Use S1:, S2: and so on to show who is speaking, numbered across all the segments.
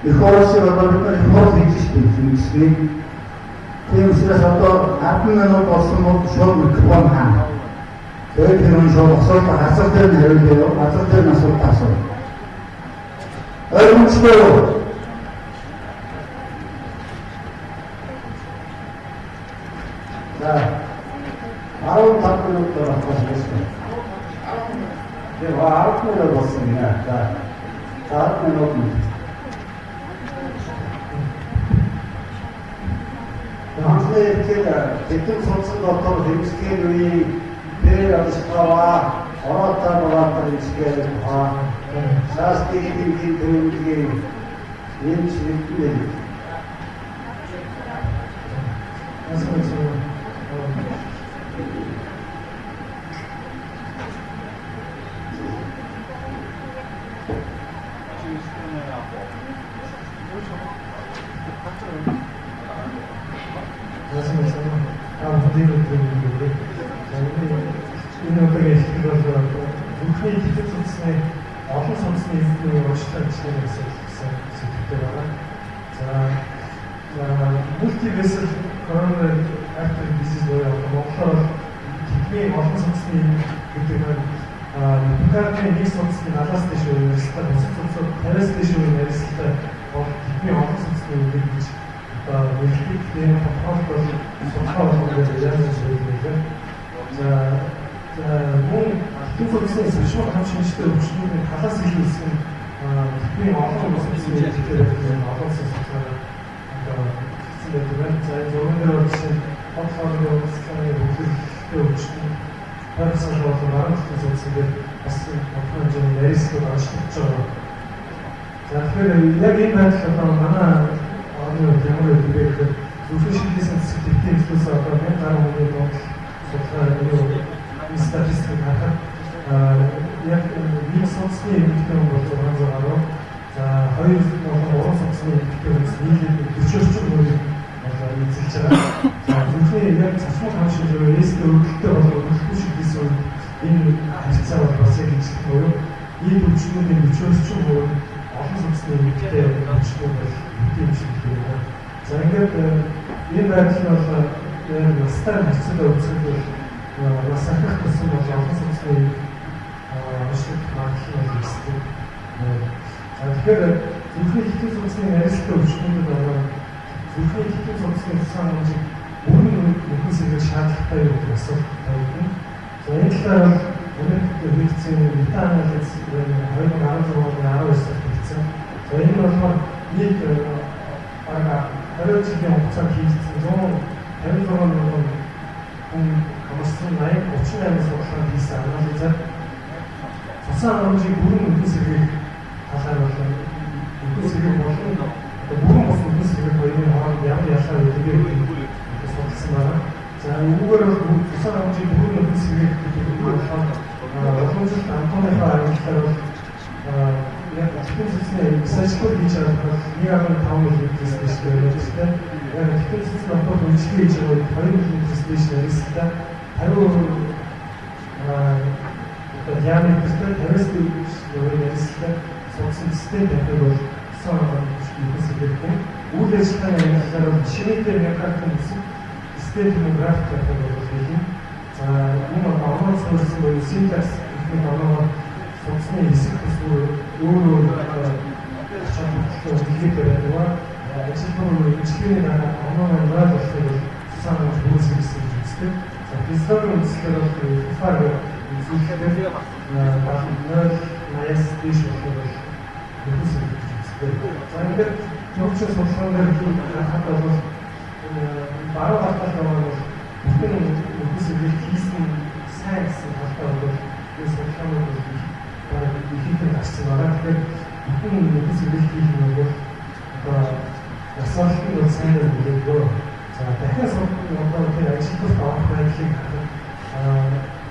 S1: Их хурал шиг одоо бид нар их хурал хийж штеп имчилгээний. Тийм учраас одоо 10 минут болсон бол шууд микрофон хаана. Тэгээд тэр хүн шууд асуулт газар дээр нь хариулъя, газар дээр нь асуулт асууя. Ойлгомжтой юу? За 15 минут болсон байна. Тийм 10 минут болсон гинэ. За 10 минут. Анхны ихээр тэтгэн судсан дотор хэмжлэгийн үеийн дээр алшгаа ороотой болоод хэмжлэгээр тухай шаастгийн тэмдгийн төрөмжийн эмч нэгдэн.
S2: Энэ удаагийн ихтгэл бол зүрхний тэтгэл судасны олон судасны эзний урагшлах ажлын асуудал гэсэн сэдвтэй байгаа. За multivessel coronary artery disease буюу монголоор тэтгэлийн олон судасны гэдэг нь миокардын нэг судасны 70-аас дээш нарийсалтай, бусад судасууд 50-аас дээш нарийсалтай бол тэтгэлийн олон судасны үйл гэж одоо нэрлэдэг. Тийм тодорхойлолт бол судалгаа болгоно гэж янз бүрийн байдаг лээ. За мөн тэтгэн судасны сошиал хам шинжтэй өвчнүүдийн талаас илүү хэсэг нь тэтгэлийн олон судасны хэлээр байдаг олон улсын судалгаа одоо хийсэн байдаг байна. За энэ зурган дээр бол жишээ нь хот хоорондын уулзалтын бөглөлттэй өвчтөн тойрсон болон баруун талын судасан дээр бас тодорхой хэмжээний нарийслууд онцлогдож байгаа. За тэгэхээр яг энэ байдал одоо манай орны хувьд ямар байдаг вэ гэхээр зүрхний шилжсэн цэцэг тэтгэлийн төлөөс одоо 1000 гаруй хүний дунд судалгаа энэ статистикийг харахад яг нэг судасны эмэгтэй хүн бол 600 гаруй, за 2 болон 3 судасны эмэгтэй хүмүүс нийлээд 40 орчим хүнийг бол эзэлж байгаа. За зүрхний яг цацмаг хам шиг эстэй өвдөлттэй болон өвдөлтгүй шилжсэн үед энэ харьцаа бол бас яг ижилхэн буюу нийт өвчнүүдийн 40 орчим хувь олон судасны эмэгтэй өвчнүүд бол хэвтэй юм шиг байна. За ингээд энэ байдал нь бол яг настай харьцаатай үзэхэд бол нас ахих тусам бол олон судасны онцлог магадлал нь бол өсдөг. За тэгэхээр зүрхний тэтгэн судасны нарийсалтай өвчнүүдэд одоо зүрхний тэтгэн судасны тусгай хэмжээг бүрэн нүхэн сэргээх шаардлагатай юу гэдэг асуулт тавигдана. За энэ талаар бол Америкт хийгдсэн мета анализ 2016 оны 19 сард хийгдсэн. За энэ нь болохоор нийт бараг 20 жилийн хугацаанд хийгдсэн 156 мянган хүн хамарсан 80 38 судалгаанд хийсэн анализаар цусан хангамжийг бүрэн нүхэн сэргээх талаар бол нүхэн сэргээх болон одоо бүрэн бус нүхэн сэргээх хоёрын хооронд ямар ялгаа байдаг вэ гэдэг судалсан байна. За үүгээр бол цусан хангамжийг бүрэн нүхэн сэргээх гэдэг нь болохоор уламжлалт Антоныхоо ангиллаар бол яг тэтгэн цэцний сажлууд хийж байгаа бол 1.5 мм-ээс дээш байж байна. Яг тэтгэн цэцний дотоод үйлчилгээ хийж байгаа үед 2 мм-ээс дээш нарийсалтай 50% одоо диаметртэй 50-аас дээш нарийсалтай судсан систем тавихыг бол цусан хангамж нүхэн сэргээхгүй. Үйл ажиллагааны ангиллаар бол ишемиктэй миокардын үсэг стентийн график тавихыг бол хэлнэ. За энэ одоо оноо суурьсан буюу синтакс гэх мэт оноогоор судасны хэсэг төсвөр өөр өөр ач холбогдолтой үнэлгээтэй байдаг ба ажилтнууд имчилгээний дараа оноо маань 0 болохыг бол цусан хангамж бүрэн сэргэсэн гэж үздэг. За физиологийн үзэсгэлээр бол FFR үзүүлэлтээр 0.80-аас дээш болохыг бол бүрэн сэргэж үздэг. За ингээд төвчин судалгаан дээр харахад бол баруун талд байгаа нь бол бүтэн нүхэн сэргийлт хийсэн сайн гэсэн талтай бол энэ судалгаанууд бол бараг ихэнх нь гарсан байгаа. Тэгэхээр бүтэн нүхэн сэргийлт хийх нь бол одоо ясаалт нь бол сайн үлээгөө. За дахин одоо тэр ажилтнууд авах байдлыг харахад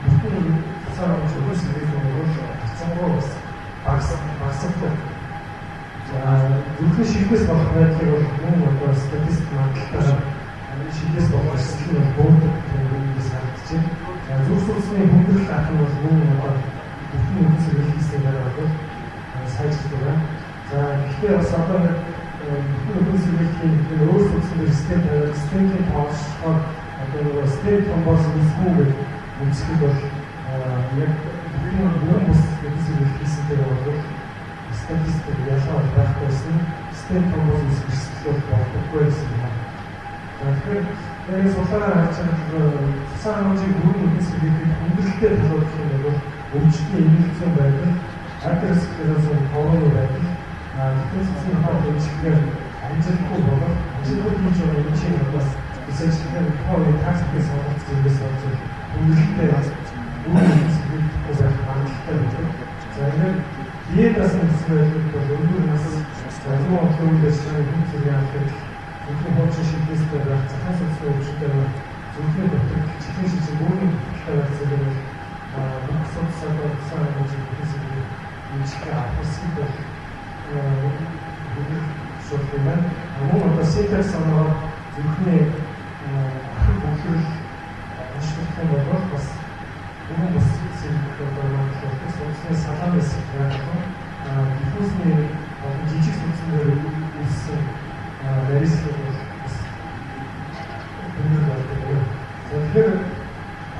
S2: бүтэн цусаар авч өгөөс сэргийлэх нь бол харьцангуй бас багасдаг. За зүрхний шилбэс болох байдлыг бол мөн одоо статистик магадлалтайгаар шилбэс болох эрсдэл нь бол буудаг юм харагдаж байна. За зүрх судасны хүндрэл гарах нь бол мөн одоо бүтэн нүхэн сэргийлэх хийсний дараа бол сайжирдаг байна. За гэхдээ Гэхдээ бас одоо нэг бүхэн сэргийлэхийн өөр судсан дээр стент тавиад стентийн тоосгоор одоо нөгөө стент тромбоз үүсэх үү гэж үзэхэд бол яг бүхэн бүрэн бус нүхэн сэргийлэх хийсэнтэй бол статистик ялгаа бол байхгүйсэн, стент тромбоз үүсэх эрсдэл бол болдоггүй гэсэн юм. За тэгэхээр яг судалгаагаар харж байгаа цусан хангамжийг бүрэн нүхэн сэргийлэхэд хүндрэлтэй талууд гэх юм бол өвчтний эмнэлзэн байдал, атеросклерозын тогооны байдал, нүхэн цэцгийн ухаан дэмжлэгээр амжилтгүй болох, амжилтгүй хийж байгаа эмчийн талаас эсэжлэгээр тухайн үеийн тактикийн сонголт зэргээс болж хүндрэлтэй бүрэн нүхэн сэргийлэхгүй байх магадлалтай байдаг. За ингээд диетаас нэгсэн байдлууд бол өндөр нас, залуу онцлог үйл ажиллагааны хүн зэргийн алдагдал, зүрхний хуучин шилдээстэй байх, захын судасны өвчтэй байх, зүрхний дутагдал, чихрийн шижин, бөөрийн дутагдaltaй байх зэрэг бол бүх судасаа цусан хангамжийг нүхэн сэргийлэх эмчилгээ авах хэсэг бол хүндрэх асуудал юм байна. Мөн одоо синтакс оноо зүрхний ахиу бөглөрөл уншигдах юм бол бас бүрэн бус сэргийлэх одоо магадлал болдог. Судасны салааны хэсэг байх нь диффузны болон жижиг судсан дээр үүссэн нарийслал бол бас өндөр болдог. За тэгэхээр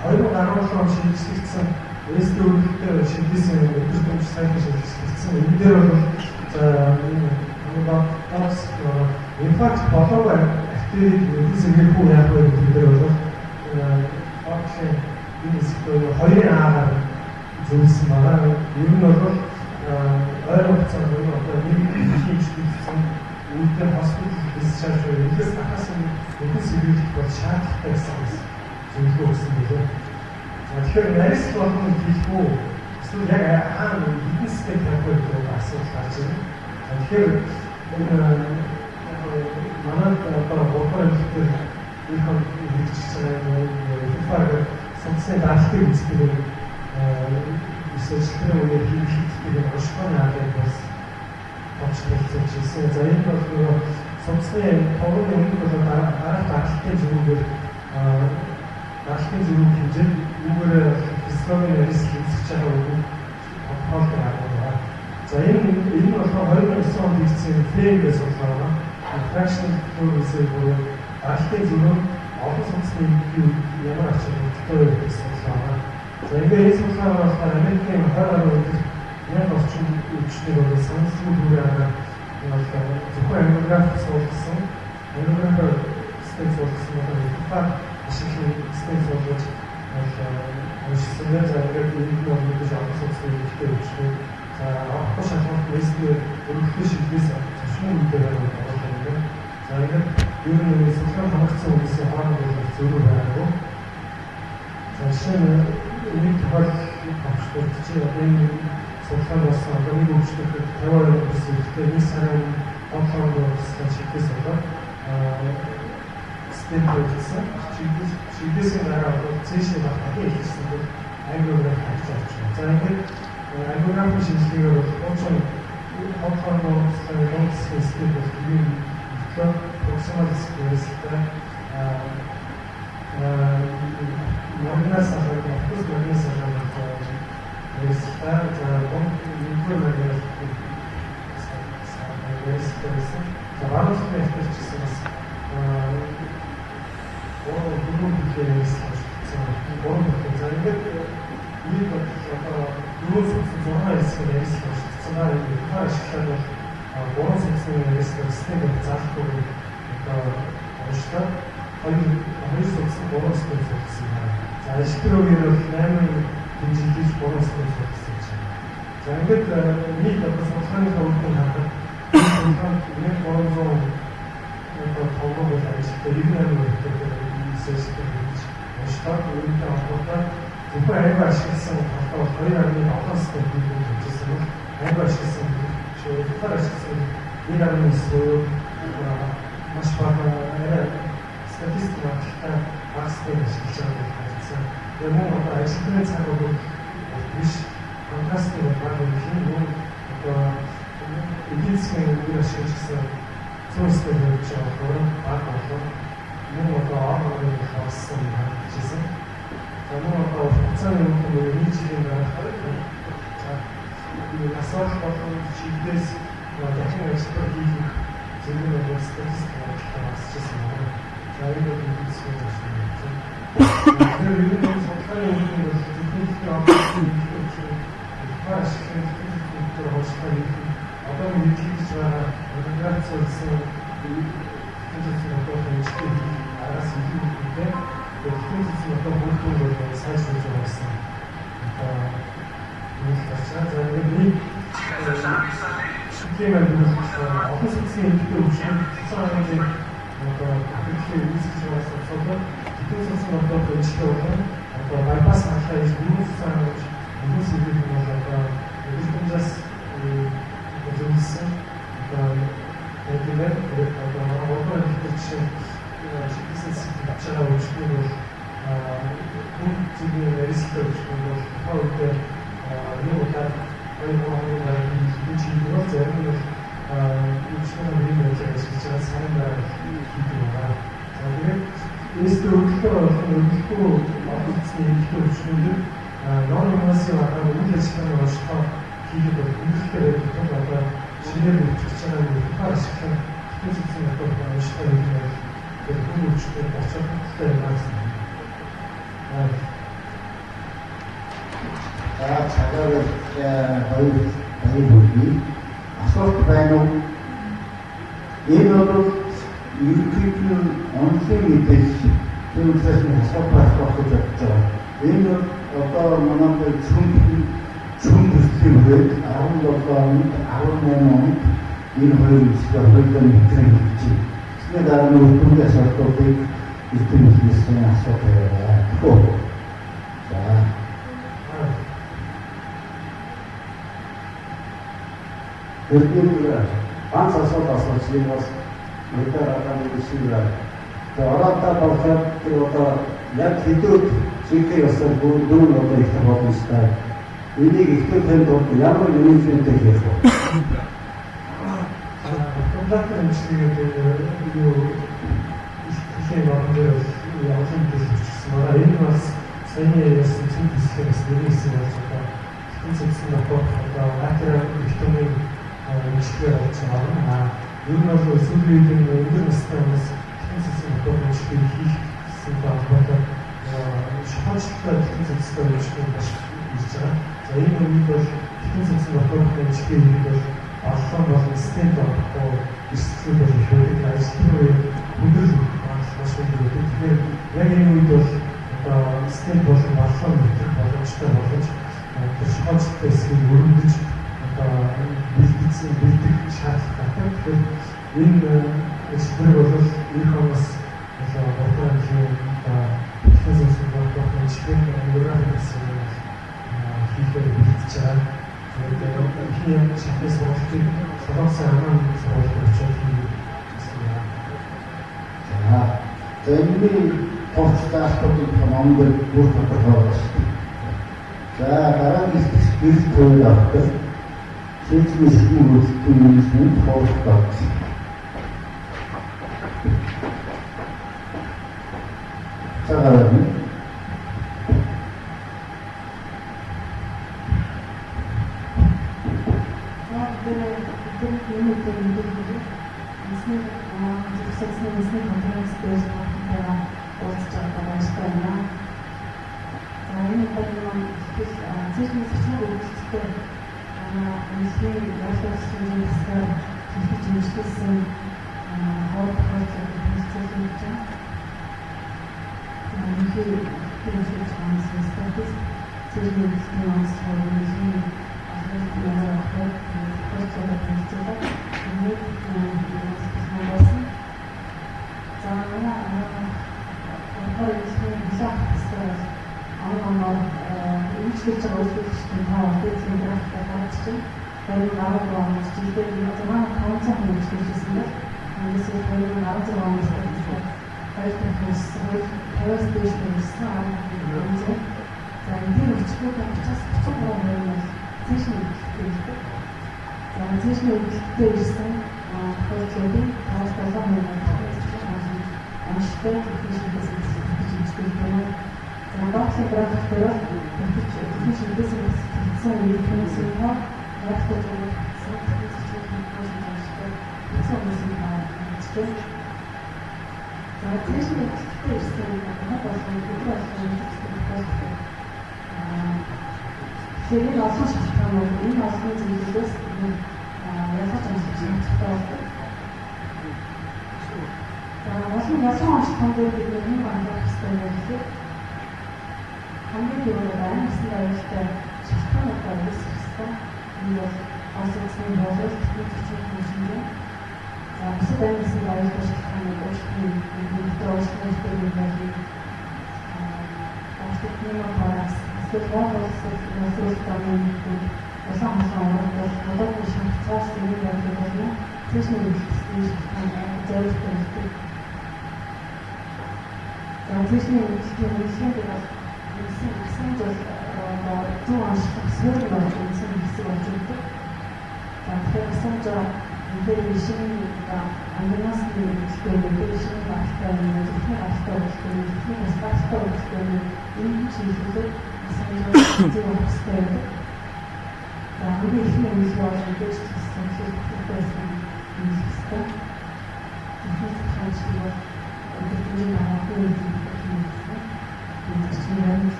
S2: 2017 он шинэчлэгдсэн СД өргөлтэй шинжлэсэн өдөр төвч сайхан шинэчлэгдсэн. Энэ дээр бол за энэ докс инфаркт болоогүй артерийг нүхэн сэргээх үү яах вэ гэдэг дээр бол доксын энэ хэсэгт 2-ын А-гаар зөвлөсөн байгаа. Ер нь бол ойрын хугацаанд буюу одоо нэг хийж хийсэн үүдээ hospital discharge буюу эндээс гарахаас өмнө нүхэн сэргийлэх бол шаардлагатай гэсэн бас зөвлөгөө өгсөн билээ. За тэгэхээр нарийсл болгоно хийх үү эсвэл яг хаана хэдэн стент тавих вэ гэдэг асуудал гарч ирнэ. За тэгэхээр энэ манад одоо 3 дугаар англи дээр их хэрэгжиж байгаа FFR гэдэг судасны даралтыг үздэг юм эсэжлэлийн үеэр хийгддэг юм оншгооны аргыг бас товчлолцож ирсэн. За энэ бол нөгөө судасны тогооны өмнө бол дараах даралтын зөрүүгээр даралтын зөрүүг хэмжээд үүгээр физиологийн нарийсэл үүсгэж байгаа үгүй тодорхойлдог арга байна. За энэ нь болохоор 2009 онд хийгдсэн FAME гэж судалгаа байна. Fractional flow reserve буюу даралтын зөрүү олон судасны ямар ач холбогдолтой вэ гэдэг судалгаа байна. За ингээд энэ судалгаа болохоор Америкийн 20 гаруй өдөр 1000 орчим өвчтөнийг бол саналгүй бүрийн аргаар зөвхөн ангиограф суулгасан, ангиографаар стент суулгасан бол FFR ашиглан стент суулгаж уншсан байна. За ингээд энэ нь бол мэдээж олон судасны эмэгтэй өвчтөй. За орохгүй шалгалт мэсний өргөлтэй шилдээс зочмын үедээ байгаа оруулах юм байна. За ингээд ер нь судалгаанд хамрагдсан хүмүүсийн хооронд бол зөрүү байгаагүй. За жишээ нь нэг тохиолдол товчлогдож одоо энэ судалгаанд болсон одоо нэг өвчтөд 52 хүрсэн эмэгтэй нэг сарын өмнө 7 хоног шилдээс болоод стент тавьчихсан. Шилдээсийн дараа одоо цээшээ баг дахин илэрсэн бол ангиограф авч орж байна. За ингээд ангиографын шинжилгээгээр бол хуучин 7 хоног дунд хэсгийн стент бол хэвийн мөртлөө проксимал хэсэг маргинаас салаад автобус маргинаас салаад нарийсалтай. За дунд нэгдүгээр маргинаас нарийсалтай байсан. За баруун талын артерч гэсэн бас гурван дөрвөн бүлгийн нарийсал уншигдсан. Гурван бүлгийн. За ингээд нэг бол одоо дөрвөн судсан 6 хэсгийн нарийсал уншигдсан ба энэ ашиглаад бол гурван судасны нарийсал систем заалахгүй одоо уншлаа. Хоёр судсан гурван систем суулгасан байна. За ажил үеэр бол 8 дэмжигдэж гурван систем суулгасан чинь. За ингээд нийт одоо судалгааны үр дүн харахад судалгаанд 1300 одоо тогоо бол ажилтаа 98% систем хийж уншлаа. Үүнтэй холбоотой зөвхөн аяга ашигласан талдаа бол 2.7 систем хийх хэмжээсэн бол аяга ашигласан шууд ашигласан 1.9 буюу маш бага арай статистик магадлалтай бага систем ашиглаж байгааг бол харагдсан. Тэгээ мөн одоо ажилтны цаг бол биш контрастын бол бага гэх юм мөн одоо эдийн засгийн үйл ашиглаж гисэн зүүн систем явж байгаа болохоор бага болов мөн одоо ор орны болсон харагдчихсан. За мөн одоо хугацааны өмнө буюу нэг жилийн дараа за асуудал болон шийдээс дахин ажиллах хийх зэрэг нь бол статистик бодлого асчихсан байна. За энэ бол мэдээлэл байсан юм байна. Тэр ер нь судалгааны үр дүн бол техникийн онцлог ашиглан техникийн хойшлоо хийх одоо мэдээлж байгаа организацсан техникийн бодлого эмчилгээ хийх араас илүү үнэтэй. Техникийн бодлого үр дүн бол сайжруулж байгаа гэсэн. Одоо энэ гарч байгаа. За нэг шүтгийн бол олон судалгааны эмгэгтэй өвчин цэцэн харамжийн одоо бүтээгдэхүүн үүсгэж байгаа судалгаа тэтгэн цэцэн бодлого эмчилгээ болон одоо байпас хаалгаа хийж дөрвөн цэцэн харамж хүмүүс ирэх юм бол одоо эргэлтэнжээс зөвлөсөн одоо тийм ээ одоо манай гурван эмгэгтэй жишээ нь шигдсэн сэтгэж байгаа өвчтөний бол хүн зүгийн нарийсалтай өвчтөн бол тухайн үедээ нэг удаа 2-3 хоногийн дараа хийж хийдэг бол зарим нь бол өвчтөний үеийн байдлыг ашиглаж байгаа сайн дараа хийдэг байгаа. За тэгээд эстэй өвдөлтөөр болох өвдөлтгүй олон цэцний эмгэгтэй өвчтөнүүд non invasive аргаар үйл ажиллагааны онцлогоо хийхэд бол хүндрэлтэй байдаг тул одоо шинээр өвчтөж байгаа нь тухайн ашиглан тэтгэн цэцэн метод онцлогоо хийх нь бол тэр хүн өвчтөд ач холбогдолтой юм аа гэсэн.
S1: За цагаар хоёр баяр хүргэе. Асуулт байна уу? Энэ бол ерөнхийдөө онлайн мэдээлэл. Тийм учраас асуулт байх гэж бодож байгаа. Энэ бол одоо манай чүм төслийн хүрээд 17 онд 18 онд энэ хоёр үйлчлэгээ хоёулаа нэвтрэн хийж байна. Тэсний дараа нь үр дүнгийн асуултуудыг эрдэм бизнесийн асуулт тавиарай. Тэгэхүү. За.
S3: Тэрний ганц асуулт асууж энэ бас мэдээ гадааны шиг байна. Тэгээ ороотой болохоор тэр одоо яг хэдүүд жинхэнэ ёсоор дөрөв одоо их боломжтой. Энийг ихтэй танд ямар менежментээр хийх вэ?
S2: Контактор эмчилгээгээд юу ихтэй орон дээр олон мэдээлэл бичсэн байгаа. Энэ бас саяны ярьсан цэв төслийн бас нэг хэсэг болж одоо тэтгэн цэцсэн дотор одоо атерал эктомын эмчилгээ болж байгаа юм аа. Ер нь бол сүүлийн үед өндөр настай хүмүүс тэтгэн цэцсэн дотор эмчилгээ хийх гэсэн холбоотой шохочлолтой тэтгэн цэцсэн эмчилгээ маш ирж байгаа. За энэ үед бол тэтгэн цэцсэн дотор эмчилгээ хийхэд бол олон болон стент орохгүй эрсдлүүд бол их байдаг. Ажлын үед хүндрэл маш өндөр байдаг. Тэгэхээр яг энэ үед бол одоо стент болон баллон нэвтрэх боломжтой болгож тэр шохочлолтой хэсгийг өргөдөж одоо бэлтгэсэн бэлдэх шаардлагатай. Тэгэхээр энэ ажил бол эх оноос одоо гурван английн одоо тэтгэн цэцсэн дотор эмчилгээний ангиографи гэсэн юм хийхээр бэлдэж байгаа. Тэгээд эхний шатны сургалтыг Солонгосын аман сургуульд очиод хийсэн юм.
S1: За энэний товч заалтуудыг ном дээр бүр тодорхой байна шүү дээ. За дараагийн илтгэгч гэрэл тавиад авдаг. Цэцний шүтэн хөлтийн менежмент хууль дод. За гараа.
S4: Зүрх конференц дээр таахтайгаа уулзч байгаадаа баяртай байна. За энэ удаагийн маань ихтгэл цэжний зочноор өвдөлттэй манай эмнэлгийн ойлголцсон засгаар хэлж имжлүүлсэн хор тохиолдлыг танилцуулах гэж байна. За үнэхээр имжлүүлж байгаа статист цэжний өвдөлтийн онцлог эмнэлгийн олон янзаар тохиолдлыг танилцуулаад энэ болсон. За манай одоо эмнэлгийн нэлээд хатсаар он оноор үйлчлэж байгаа үйлчлэгчдийн тоо дээдлийн графикаар гарч байна. 2013 оноос жилдээ 6500 хүн үйлчлэж байсан бол эндээс 2016 оноос хоёр дахин өссөн, 50-аас дээш өссөн 10%. За энэ өчигдөр 30-33% нь бол цэшний өвдөлттэй ирдэг. За цэшний өвдөлттэй ирсэн тохиолдлуудын 5-7% нь амжилттай техник шинжилгээ сэтгэж имжлэх байна. За доотлын график дээр бол техник шинжилгээсээ татсан үйл хүмүүсийн тоо графикт зурагдсан техник ирсэн. За цээжний өвдөлттэй ирсэн хог болгон өдөр болгон өвдөлттэй тохиолддог. Тэгэхээр энэ олон шалтгаанууд, энэ олон зүйлээс ялгаж онцлох шаардлагатай болдог. За олон ялган онцлогон дээр бид нэг юм анхаарах хэрэгтэй юм гэхээр хамгийн түрүүнд амь насанд аюултай шалтгаануудаа үүсгэх ёстой. Энэ бол олон улсын боловсрол техник зочид шинжээ. За бусад амь насанд аюултай шалтгаанууд уучлалын нэмэгдээ уучлалын нэмэгдээ байдлыг бусад пневмоторакс, эсвэл гол боловсрол намын улаан хоолой урагдал, гадаадын шанхцаас энэ байдлыг болно. Цээжний өвдөлтийн шалтгаан зориулттай байдаг. За цээжний өвдөлтийн үнэлгээнд бол үндсэн асамж бол одоо зөв онцлог суурь болж үндсэн хэсэг болж өгдөг. За тэгэхээр асамж үнэхээр шинэ одоо аминосны өвдөлттэй гэдэг шинэ гаралтай юм, зөвхөн гаралтай өвдөлттэй, зөвхөн бас гаралтай өвдөлттэй энэ чиглэлээр асамж зөв авах хэрэгтэй байдаг. За хамгийн ихний үнэлгээ бол мэдээж зөвхөн байсан үнэлэх хэрэгтэй. Зөвхөн зөвхөн бол өдөржингөө дагуу үнэлэх юм байна.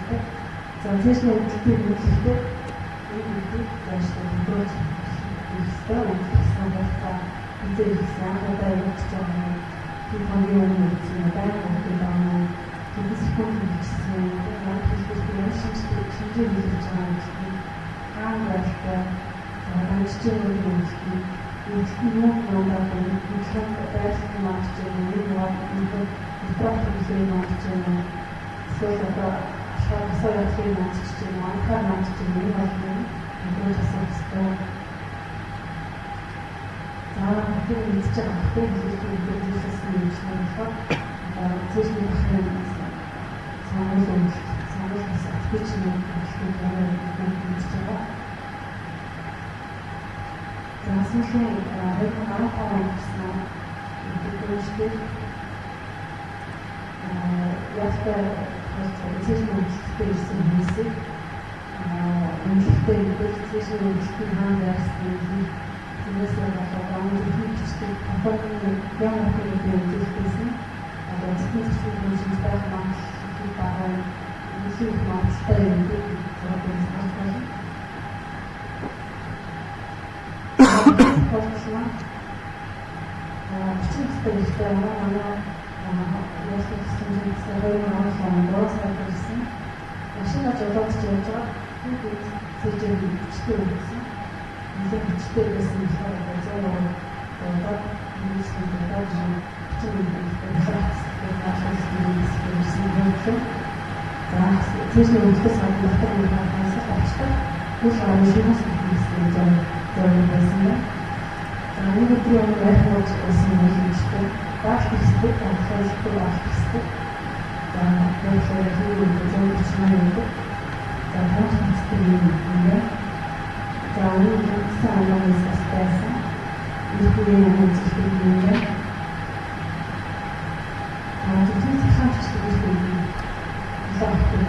S4: За цээжний өвдөлтийг үнэлэхдээ энэ бүгдийг зааштай тохируулж хэрэгтэй. Үнэлэх ёстой хугацаа хэзээ ирсэн, анх удаа явагдаж байгаа юм, хэд хоногийн өмнө ирсэн юм, байнга өгдөг байгаа юм, хэдэн секунд хийчихсэн юм, ямар хэлбэртэй ямар шинжтэй шинжээр хийлгэж байгаа юм гэдгийг хаана байдалтай дамжиж байгаа юм гэдгийг өвдөлт нь юу мандаад байна, хөдөлгөөнд байрлал нь мандаж байна, энэ нөгөө электроник хөдөлгөөний мандаж байна, эсвэл одоо ашгаар асуу явдлыг мандаж байна, анхаар мандаж байна, энэ болгоно тохируулж асуух хэрэгтэй. За тэр мэдж байгаа хөтөн хэлбэрийн зүйлсээс нь юм болохоор одоо цээжний бахын сонгуул өвдөлт, сонгуул бас аппетичний өвдөлтийг ямар мэдж байгаа. За сүүлийн 2015 онд гарсан мэдээлэлтэй яахтай цээжний өвдөлттэй ирсэн хүмүүсийг үнэлэхдээ мэдээж цээжний өвдөлтийг хаана байрсан тэрнээсээ болоод зөвхөн бичдэг компани ямар гэдэг үзүүлэлтээс нь одоо зөвхөн зочны шинж байх магадлал бага илүү их магадлалтай юм гэдэг зураг харж байна. Болчихлоо. Бичиг хэрэгтэй манай яасан системийн 2017 онд 3 сард ирсэн. Машинаар жолоодож явж байгаа хүүхэд цээжээр хүчтэй өгсөн. Нэлээд хүчтэй байсан болохоор одоо 100 удаад нийслэлийн удаад бичиг ирсэн юм. За цээжний өвдөлтөөс гадна доктор нарын авчдаг. Хөл орон шивээс хийсэн зөв байсан байна. За нэг өдрийн өмнө арх ууж байсан юм хэлжтэй. Даалт хийдэг, анхааралтай авах хэрэгтэй. За тэгэхээр хийх 148 байдаг. За тааш хэвчтэй юм юм байна. За энэ хангасан анализ бас байсан. Ирэх үеийн үзүүлэлт юм байна. За зөвхөн захиамжчлаг ирэх үеийн улаан юм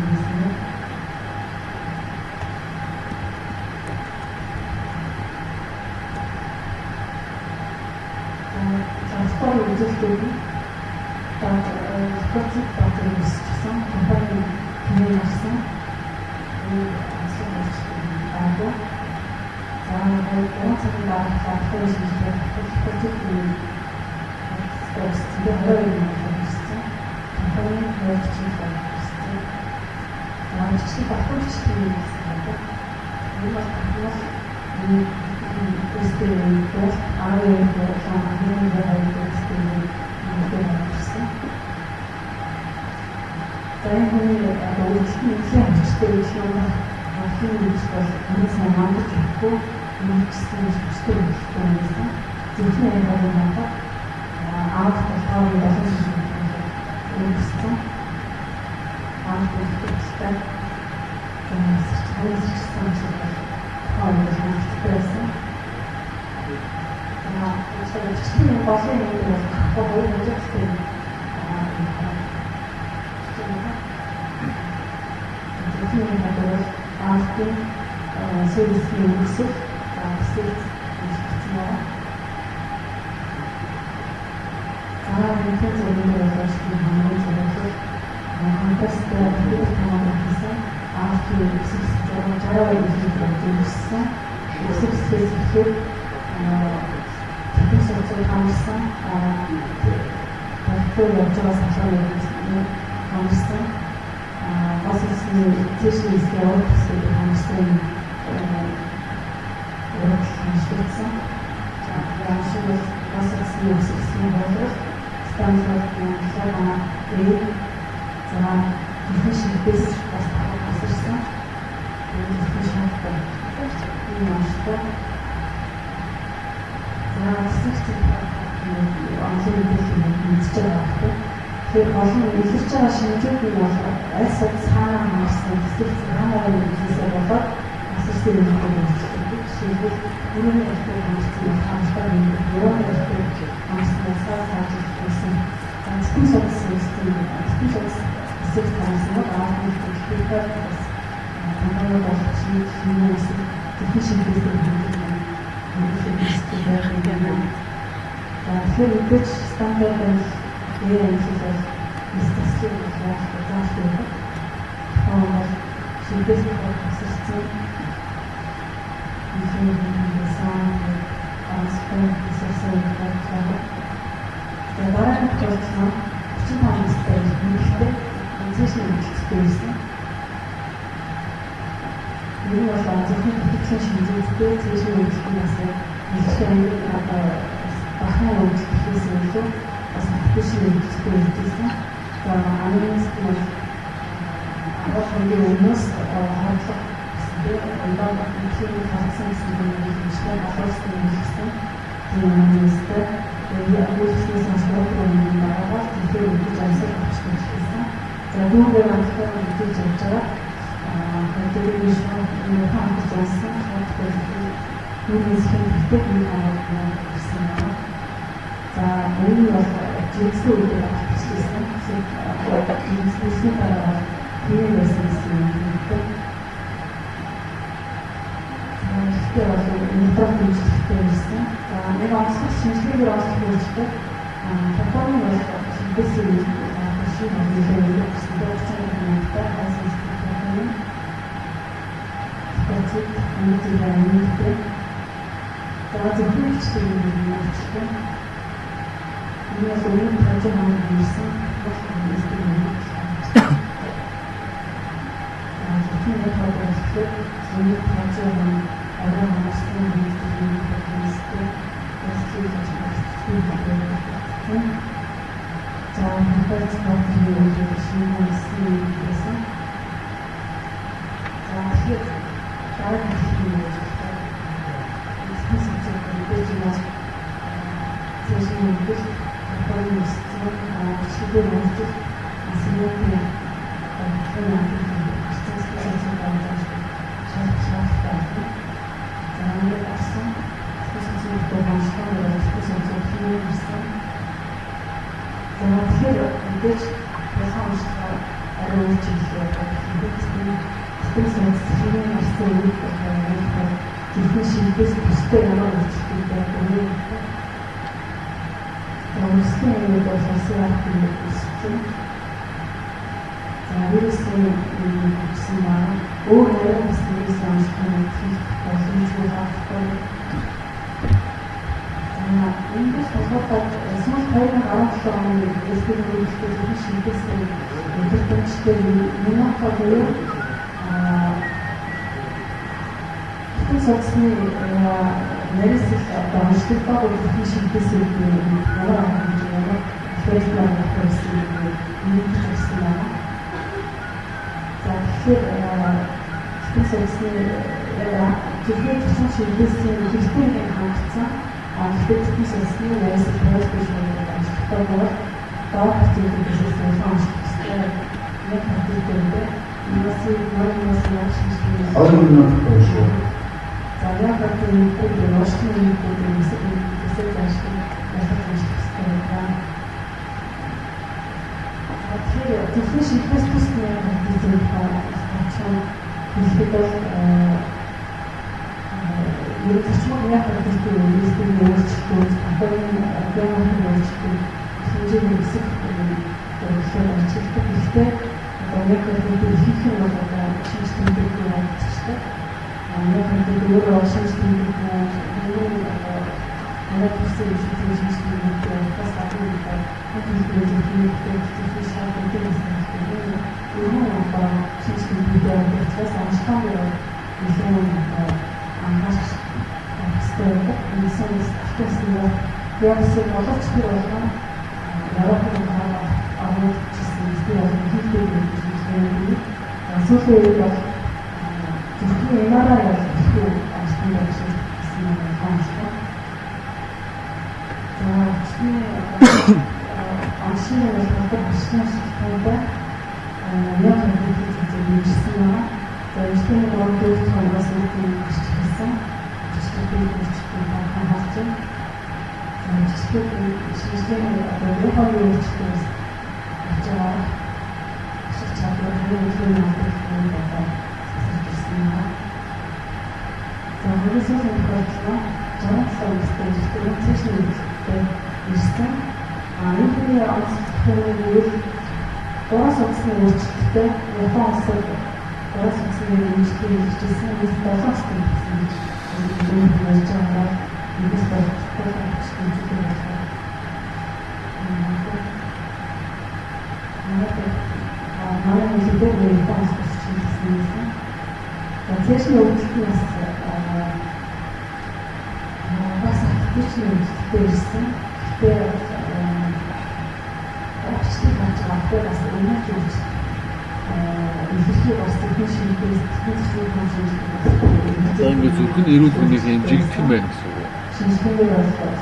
S4: байсан юм. Лабораторийн үзүүлэлтүүд нь лейкоцит бактери өсчихсэн, компани тэмээ авсан. Энэ онцлог байгаагүй. За 3 цагийн дараа лабораторийн шинжилгээ лейкоцит өссөн. Тэгээ 22 өссөн. Компани 247 өссөн. За бичлэг багтан бичлэг гэсэн байдаг. Энэ бол компани энэ өстэй бол 12 болон 12 өстэй юм байна. За энэ хүний одоо үйлчлэлийн нэлээд хүчтэй үйлчлэг нь анхны үйлчлэл бол энэ сайн мандаж өгөхгүй үйлчлсэн хүчтэй үйлчлэл байсан. Зөвхөн энэ бол надад аав болохоор болон шишин үүссэн. Аав үйлчлэлтэй сэрчсэн шиг бол тухайн үед хангалттай байсан. За бичлэгийн голын юм бол гарахгүй хоёр хожигдолтой юм. Зөвхөн бол аавын сервисийн үүсэл бусдыг хийсэн байна. компьютер зургийн боловсролын хамгийн зөвлөл контексттэй компьютер хамгаалах хийсэн. RQ 960 хийсэн. Өсөх хэсгээс эхлээд техник судалгаа хамарсан. Тогтмол явж байгаа салгааны хамарсан. Бас үсний цэшний хэсгийн урд хэсгийг хамарсан урд хамшигдсан. За ямшиг бол бас үсний өсөх хэсгийн бодлого стандарт лага э за техник шилбээс бас тасарсан. Техник шалтгаан энэ онцлог. За хэсэг онцлог мэдээлэл мэдж байгаа байхгүй. Тэгэхээр олон илэрч байгаа шинжүүд нь бол аль сад цаана хамаарсан хэсэг цаанаа мэдээлэлээсээ болоод асарсан юм өөрчлөгдөв. Жишээлбэл өрөөний эрхтэй хамаарсан бол хамаарсан өрөөний эрхтэй хамаарсан цаашаа хийсэн. За тэтгэн судалсан систем тэтгэн судалсан хэсэг хамаарсан бол аавны төлөвлөлтөөр бас компаниуд бол шинэ хэсэг техник шинжилгээтэй мэдээлэл байх юм байна. За тэгэхээр мэдээж стандарт энэ бол эс төслийн бол зааш байдаг. Тухайн бол шинжээс тасарсан нийгмийн сан тасарсан байна. За дараагийн тохиолдол нь 35 настай эмэгтэй цэшний үйлчлэлтэй байсан. Энэ бол зөвхөн итгэлийн шинжээдтэй цэшний үйлчлэлийн бас илэрхийлэн одоо бахан үйлчлэхээс илүү бас аппликейшн үйлчлэлтэй үйлчилсэн. За анамнез нь бол агуулгын хоногийн өмнөөс хордлого гэсэн ундаа үнэхээр харсан гэсэн юм хэмжээ боловсрол нийлсэн. Тийм анамнезтэй тэгээд үйлчлэлээс сонсгох юм байгаагаар тэгэхээр мэдээж амьсгал авч хэлсэн. За дүүгээр амттай мэдээж явж байгаа. Тэгээд шууд хамт унсан. Шууд дүүрийн схэн тэгтээ нэг хамаад ирсэн байна. За энэ нь бол жинсэн үедээ авчихсан. Жинсэн дараа бол тийм байсан гэсэн юм хэлдэг. За гэхдээ бол метрог үйлчлэгтэй байсан. За нэг онцлог шинжилгээгээр онцлог үйлчлэг. Компани бол шинжлэсэн үед шиг нэлээд өгсөн. 31 минуттай хайсан компани. Тэгэхэд өнөөдөр өнөөдөр за зөвхөн хичээл юм үйлчлэг. Энэ бол өмнө 5 хоног ирсэн. Бол юм юм. За зөвхөн нэг болохоор өмнө 5 хоног арай хамаарсан үйлчлэг юм хийстэй. За хатаж дотрын үйл шинэ үсгийн байсан. За тэгэхээр дараагийн хэлэх юм гэж байна. Эцсийн социал мэдээж нас цэшний мэдээж компани өссөн бичлэгээр өөрчлөлт асимметрийн шаардлагатай байна. За ингээд авсан социал онцлог социал хийсэн. За тэгэхээр мэдээж яхан онцлогоо арай өөрчлөлт хийх сэтгэл санацлын гарсан үед болохоор зөвхөн шинжээс төстэй ямар өөрчлөлт байдаг вэ? За өрсөлдөөн аюул бол CRP өссөн. За вирусын өгсөн байна. Өөр арай бас вирусын онцлог хийх боломжгүй байхгүй. За эндээс толгойд сүүл 2017 оны элбэг нөлөөлөлтөд зөвхөн шинжээс өдөртөмжтэй минутаа буюу Сэтгэл судасны нарийсэл одоо онцлогтой зөвхөн шинжээс ямар хэмжээ ямар фэйлмэр байсан юм нэгдэж ирсэн байна. За тэгэхээр сэтгэл судасны яг зөвхөн зөвхөн шинжээсийн хэрэгтэй нэг хангацсан. А гэхдээ сэтгэл судасны нарийсэл тавиалт биш онцлогтой бол доор процентээс улаан онцлогтой нэг проценттэй Юуси мөрөөс яг шинжлэх
S1: 2 минут шүү.
S4: За яг одоо энэ уушгины нийтүүд эсэг эсэг заашгүй ялгаж унших хэрэгтэй байна. Тэгэхээр зөвхөн шинжлэх төсний характеристик товчхон хэлэхэд бол ер нь зарчмыг яг характеристик өөрсдийн өөрчлөлтүүд, компанийн биологийн өөрчлөлтүүд хэмжээний өсөх зөвлөлөөр ажигладаг. Гэхдээ одоо миокардит ихэнх нь бол одоо шинж тэмдэггүй явагдчихдаг. Миокардит өөрөө шинж тэмдэггүй, хүний одоо манай төрсөн эмчилгээний шинж тэмдэггүй бас гадна одоо төлбөрийн зөвхөн зөвхөн шаардлагатай гэсэн юм. Өргөн одоо шинж тэмдэгтэй явдаг учраас онцлог нэлээд одоо анхаарч хэрэгтэй байдаг. Үндсэн статусны диагноз боловч тэр болгон Европын хоолой оруулчихсан тэр бол хийдэг гэж хэлдэг. Сүүлийн үед бол зөвхөн MRI бол их онцлог байх шиг гэсэн юм онцлог. За, өчний онцлог бол гадар башны шалтгаантай миокардит зэрэг нэмжсэн байна. За, эмчилгээний 3 4 хоногоос үр дүн гарч ирсэн. Өчтөрийн өөрчлөлтийг харж байна. За, эмчилгээний шинжилгээний одоо миокардын өөрчлөлтөөс гарч байгаа ашиг чадвар хамгийн өдрийн алдагдaltaй одоо засаж ирсэн байна. За, хамгийн сүүлийн тохиолдол нь 67 настай эрэгтэй цэшний үйлдэлтэй ирсэн. Энэ хүний онцлог нь гэвэл гурван судасны өөрчлөлттэй Япон улсад гурван судасны эмчилгээ хийжсэн, нийт 7 настай гэсэн гэж энэ ярьж байгаа нэгээс болтол авчих үзэл байна. Манай хэлээр Япон улсад чиглэсэн юм. За, цэшний өвдөлт нь бас активчний өвдөлттэй ирсэн. Гэхдээ огчдыг харж байгаа бас өмнөх өвдөлт илэрхий бас зөвхөн шинжилгээ сэтгэл зүйн хүн шинжилгээ.
S5: За, ингээд зөвхөн эрүүл мэндийн хэмжигдэх юм байна гэсэн үг үү?
S4: Шинжилгээгээр бол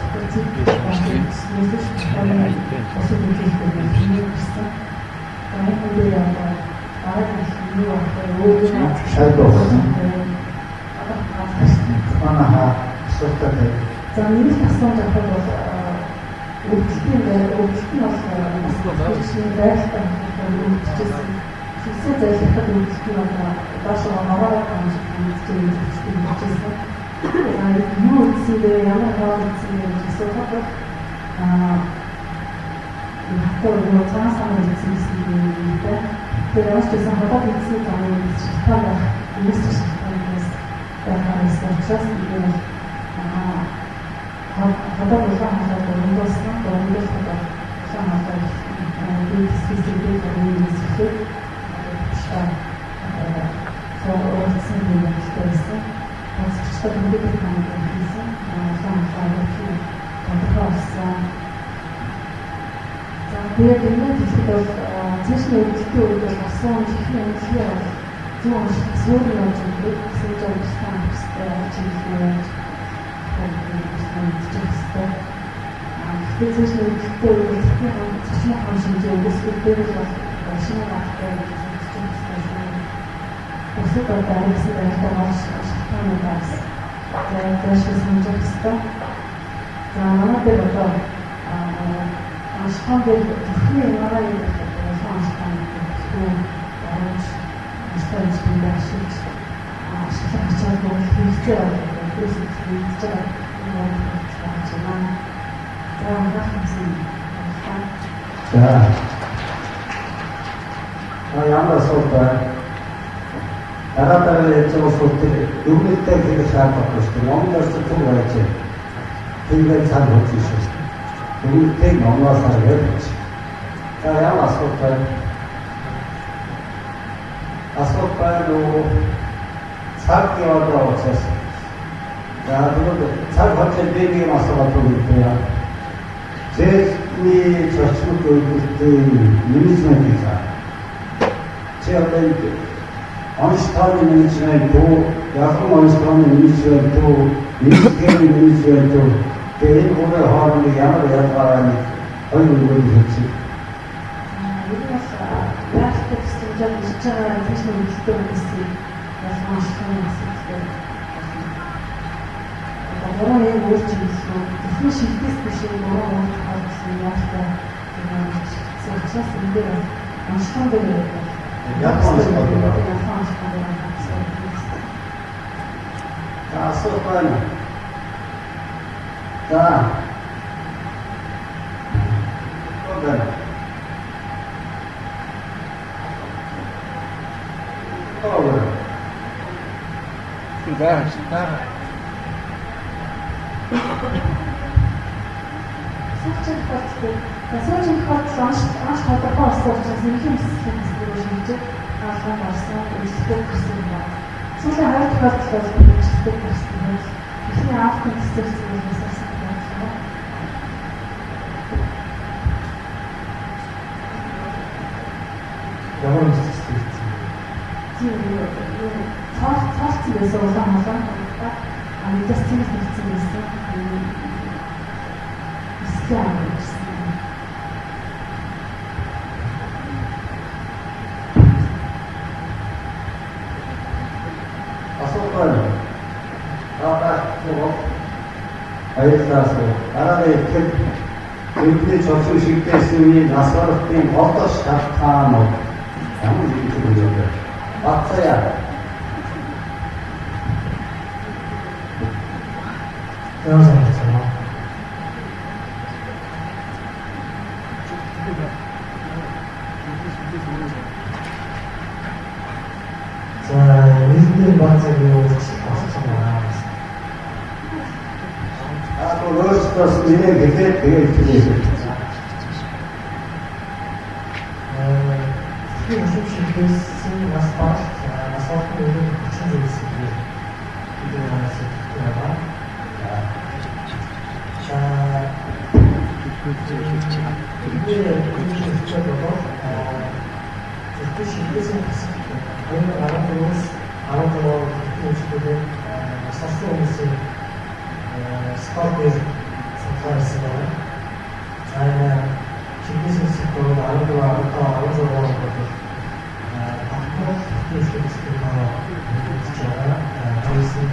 S4: бусад үзүүлэлтүүд хийгдсэн. За, энэ хүн дээр одоо дараагийн юу байх вэ? Өөрөө
S1: Шал болсон. Манайха асуултаа тавь.
S4: За, нэмэлт асуулт авахд бол өвдөлтийн өвдөлт нь бол бас байралтай холбоотой өвдөжсэн. Сүнсээ зайлшгүй өвдөлт нь одоо доошоо нороо хамж өвдөж өвдөжсэн. За, юу өвдсөн бэ? Ямар хоол идсэн бэ гэж асуухад бол хатуу нөгөө цагаан самар идсэн гэсэн юм байна. Тэр ямар ч байсан ходоод идсэн замын шалтгаан байх, юмс шалтгаанаас байхаар байсан учраас бид бол ходоод улаан хоолой дундуулсан, дундуулахад бол улаан хоолой би хэсгийг хэрэглээд уулзсан юм байсан. Тасчтай компьютер хамт хийсэн. Улаан хоолой тодорхой болсон. За, тэгээд энэ хэлэхэд бол цэшний өвдөлтийн үед бол болсон чихний эмчилгээ бол зүүн унших суурь явж өгдөг. Сууж уншсан авах хэрэгтэй, чиглэл яаж мэдчих хэрэгтэй. Гэхдээ цэшний өвдөлтийн үед бол зүрхний хам, зочны хам шинжээ өгсгөл дээр бол шинэ гартай гэж мэдчих хэрэгтэй шүү. Бусад одоо ариасан байртай гол шалтгаануудаас за зайлшгүй санаж хэрэгтэй. За, манай дээр одоо онцлогон дээр зөвхөн MRI улаан онцлогон гэдэг оруулж онцлог эмчилгээнд ашиглаж ашиглах ачаалал хэрэгцээ бол плюс мэдж байгаа юм болж байна. За, анхаарал тавьсан баярлалаа.
S3: За. А, ямар асуулт байна? Дараа дараа ярьж байгаа асуулт тэр дүгнэлтээр хийх шаардлагатай шүү дээ. Номд орсон түр байж байна. Тэгээд цаг хөөж шүү дээ. Дүгнэлтийг номоос хараад. За, ямар асуулт байна? Асуулт байна уу? Цаг яваад байгаа учраас. За, тэгвэл цаг хожил би нэг юм асуулт өгье. Цэцний зочмог үйлдэлтийн менежментийг цаа. Чи одоо онц тооны менежмент үү, ялган онц тооны менежмент үү, нийтлэгийн менежмент үү? Тэгээ энэ гурвын хооронд ямар ялгаа байна? Хоёр үгээр хэлчих.
S4: Энэ бас яалттай төсөмжөд ирж байгаа цэцний өвдөлттэй хүмүүсийг ялган онцлогын асуудал одоо гурван яг өөр чиглэл рүү зөвхөн шилдээс биш гурван өөр тохиолдол яалттай гэсэн учраас энэ дээр онцлогон дээр
S3: Ялган онцлог
S4: ялган онцлогон дээр анхаарах хэрэгтэй.
S3: За, асуулт байна. За.
S5: байгаа шүү. Байгаа.
S4: Сүүлийн тохиолдолд сүүлийн тохиолдолд онц тодорхой болсон учраас эмнэлгийн мэслийн хэсгээр шийдэж хаалганд орсон, үйлчлэлтэй гарсан юм байна. Сүүлийн хоёр тохиолдолд бол үйлчлэлтэй гарсан юм. Эхний аавтын цэцэрлэг бол насарсан байна.
S2: Ямар мэсэлсэн юм?
S4: Тийм юу цоолцсон байсан улаан молон а мэдээс цэвэр нэгдсэн байсан. Мэслийн авах гэсэн.
S3: Асуулт байна. Аа баярлалаа. Дараагийн ихтгэл бидний цоцсон шигдээсэн үеийн нас баралтын гол шалтгаанууд ямар нэгэн юм бэ? Бацаа.
S2: За сайн. За, нийтдээ бацааг уулзах болсон байна.
S3: Аа өөрөөсөө нэрээ хэлээд тэгээд хэлээ.
S2: Тэгэхээр өшөг шигдээсэн нас баралт нас баралтын өмнө хүчин зүйлс гэдэг бидний манаас хэлдэг байгаа. За, зөвхөн шигдээсэн тасал 2014-өөс 16 хүртэлх үйлчлэгээр нас барсан хүмүүсийн скор дээр судалгаа хийсэн байна. За, энэ шигдээсэн хэсэгт бол 14, 15, 16 бол тогтмол үйлчлэг хэсгийг мэдээж байгаа. Дээрээс нь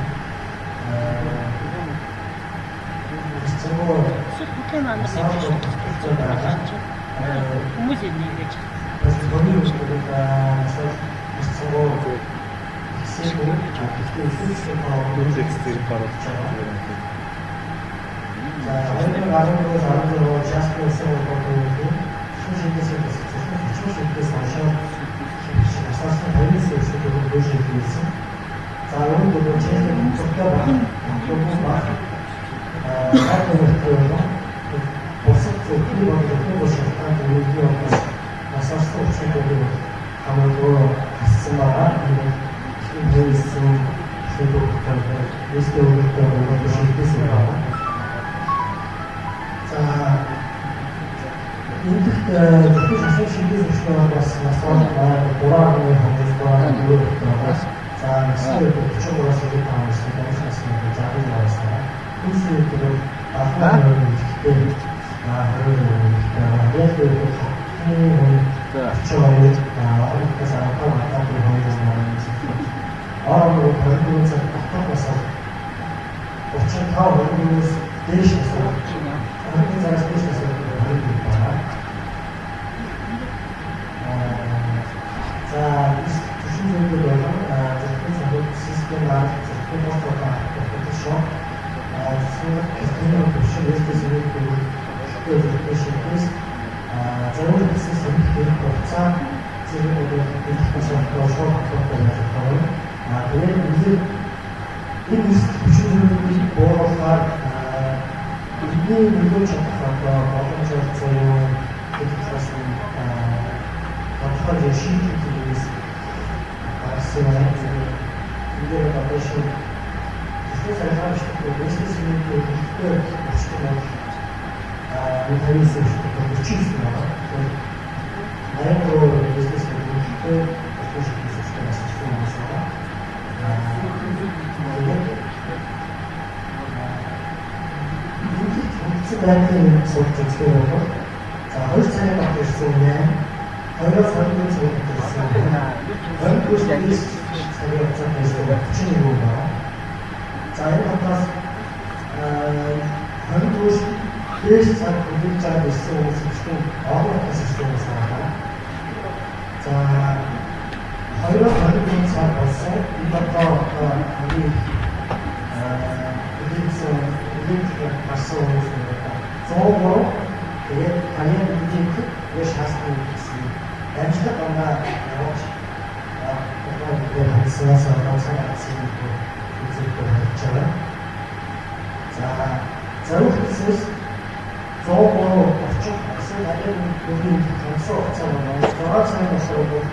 S6: хүмүүс ингэж
S2: бас тооны үйлчлэг насаар харьцангуй хэсэг гэхдээ үйлчлэг
S5: дөрөв зэрэг оруулж байгаа.
S2: За, 2014-өөс 16 Jasper улсын холбооны шин шигдээсийн тасал зөвхөн хүчин шигдээс оншоо насаарсан 29 үйлчлэг өгөөж хийсэн. За, үүнд бол Чехийн зөвхөн баг, Монголын баг, аа болон бусад зөвхөн бодлогын бус шалтгаан төрлийн бас насаарсан үйлчлэгүүдийг хамаагүй хассан байгаа. Энэ хийсэн шийдвэр нийтдээ өөртөө өгөх шийдвэр байна. За, эндх зөвхөн шашин шийдвэр зөвшөөрөл бас насаар 3.5 байгаа. За, насны 33-аас 95 насны насны 60 насны үүсээ бол 70% ихтэй 20% ихтэй. Яг л хотын хүн 32 оронтоос 15 15 2 орон 24 цаг дотор насаар 35 24-өөс дээш насаар 21 цагаас дээш насаар 21 байна. За, түвшин зүйлүүд болон зөвхөн цахим систем арга зөвхөн бус болон Photoshop зөвхөн картины түвшин SDSV гэдэг зөвхөн шигдээс зарим хэсэг сэргийх хэрэг хугацаа зэрэг бол дэлх насаар шууд холбоотой байж байгаа. Тэгээд энэ түвшин зүйлүүдийг бууруулахаар бидний нөлөөж чадах одоо боломж олцсон юу гэдэг талаас нь тодорхой шийдэл хийгээс гаргасан байна. Энэ дээр одоо шин төслийн сарилгаа бичлэг бизнесийн хэлбэр өчтөр бол 59 өчтөр 49 байна. Тэгэхээр 83 бизнес хэлбэр өчтөр шийдэл өчтөр асуусан юм байна. Тэгээд үндсэн байдлын судалж үзэхээр бол за 2 цагийн дотор ирсэн 8, 2-оос 24 цагийн дотор ирсэн 24 цагийн хугацаанд ирсэн 31 байна. За, энэ хотоос 24 дээш цаг хүлээж аваад ирсэн хүмүүс зөвхөн орон хотоос ирсэн хүмүүс байна. За, 2-оос 24 цаг болсон энэ одоо хамгийн хүлээсэн хүлээж гарсан хүмүүс нь 103, тэгээд таны мэдээ тэгээд шаасны гэсэн амжилт дандаа явуулж одоо бид хандсанаас онцгой гаргасан юм. үзүүлэлтээр харж байгаа. За, зориулт хэлснээс 103 очих эсвэл харийн бүрийн хангасан хугацаа маань 6 цагийн болохоор бол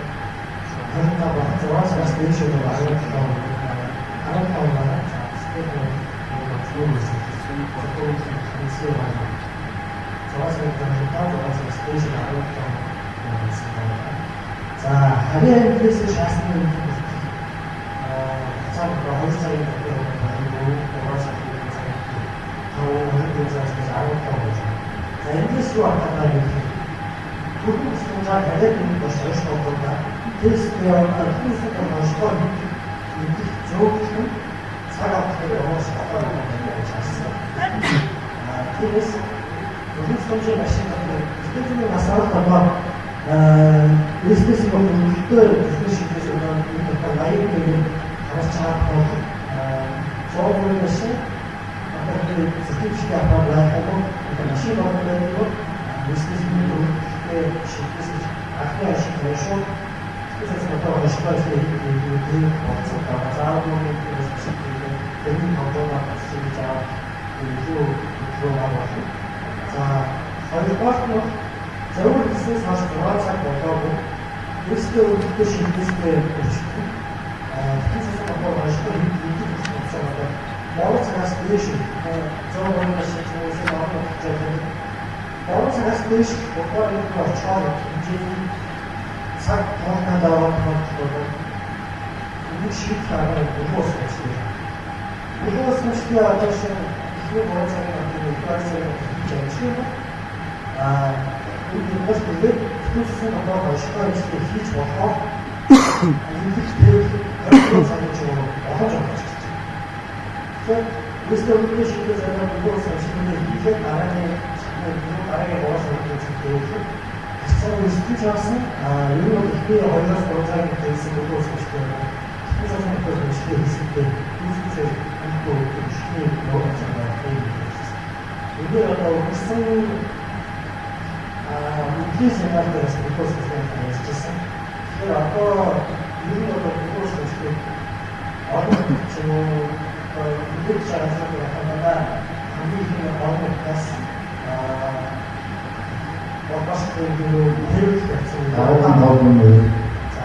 S2: 25 ба 6 цагаас дээш бол 17 17 байна. За, тэгэхээр юу гэсэн байна. 6 цагийн 25 6 цагаас дээш 17 гэсэн байна. За, харийн амьдлаас шаасны хүртэл хугацаа 2 цагийн дотор байна. 3 цагийн 5 24 цагаас 17 гэж. За, эндээс юу хатгаа гэх түргэн тусламжаар харийн дүнд бас ойш болгоно. Тест түргэн тусламжаар мэдэх зөөгдөх нь цаг авахыг явуулах шалтгаан гэж харсан. Тиймээс түргэн тусламжийн машин дотор эцэстний насаар одоо эстэс өргөлтөөр зүрхний шийдвэр одоо энэ дотор 80 гэдэг харж байгаа бол 103 машин одоо зүрхний шийдвэр авах байх юм одоо машин болгон байдаг бол эстэсний өргөлтөөр шийдвэр анхны ашиг шууд эстэс одоо онцгой хийх болцсон байгаа. Заавал нэг шийдвэр тэрний компани хийж байгаа илүү илүү байна. За, хоёрдугаар нь зориулт хэлснээс хойш 6 цаг болоогүй эрсдэл өргөлтөөр шийдвэртэй өрчсөн. Тэтгэн цэцэн дотор онцгой хийх гэсэн одоо 3 цагаас дээш 103 машин ч юм уу эсвэл орон нутгад 3 цагаас дээш будгаар нэг очихоор хэмжээний цаг тоолтон даваад тохиолдол энэ шийдэл арга бүлэг ус гэсэн. Бүлэг ус мэтлээ одоо шин эхний 3 цагийн дотор 1 цагийн хийж амжих юм. Энэ бас тэгээд тэтгэн цэцэн дотор онцгой ажлыг хийж болохоор эмнэлэг дээр 24 цагийн ч юм уу боломж олгож байна. Тэгэхээр эрсдэл өргөдөө шийдэл зарим бүлэг ус амжилттай хийхэд дараагийн 3 цагийн зүйл цаа өсөж авсан. Ер нь бол эхний 2-оос 3 цагийн хийсэн бүлэг ус амжилттай байна. Тэтгэн цэцэн дотор амжилттай хийсэнтэй үүсгэцээр амжилттай эхний 3 цаг байна. Энд одоо өнгөрсөн үдлийн семинар дээр бас бүлэг ус амжилттай ярьжсэн. Тэгэхээр одоо ер нь одоо бүлэг ус амжилттай орон ч юм уу үлдээж байгаа зүйл хамгийн их орон нутгаас бас тэр хэрэглэх гэсэн.
S1: 15.
S2: За.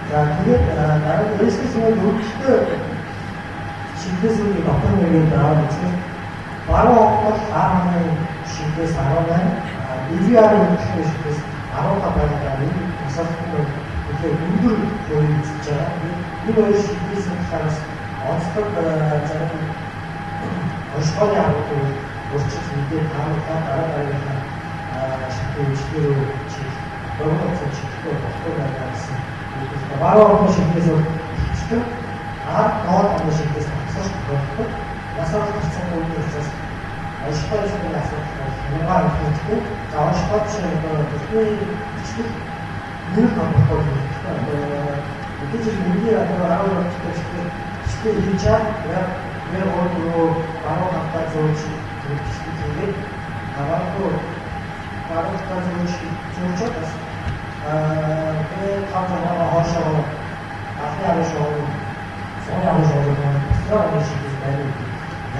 S2: За, тэгээд дараа нь эсэс нь өргөлтөө шилдээс үний дотор нэгээд аваад үзэх. Баруун бол хааны шилдээс 18, EVR өргөлтөө шилдээс 15 байгаа. Энэ тусалт нь үнэхээр өндөр хувийг эзэлж байгаа. Энэ хоёр шилдээсийн талаараас онцлог зарим онцгойн аргууд өөрчилж мэдээ таамаглаад дараа дараагийнхаа шилдээ үйлчлэгээр чиглэх, богино хугацаанд чиглэхгүй болохгүй байна гэсэн. Баруун орны шилдээс бол ихтэй, ард доод орны шилдээс багасч тохиолддог. Насаар гарсан үйл учраас онцгой зүйлийн асуудал бол хянгаа хэрэгтэй. За, онцгой жишээ одоо бидний бичлэг нэр тодорхой хэрэгтэй. Одоо мэдээж миний одоо 10 орчтой бичлэг хийж чад яг яг өөрөө баруун тавтаа зөөж бичлэг хийгээд баруун тавтаа зөөж зөөж бас тэгээ тав зургаа хоошоо анхны арга шоу цогны арга шоу бусдаа орны шийдэл байна гэдэг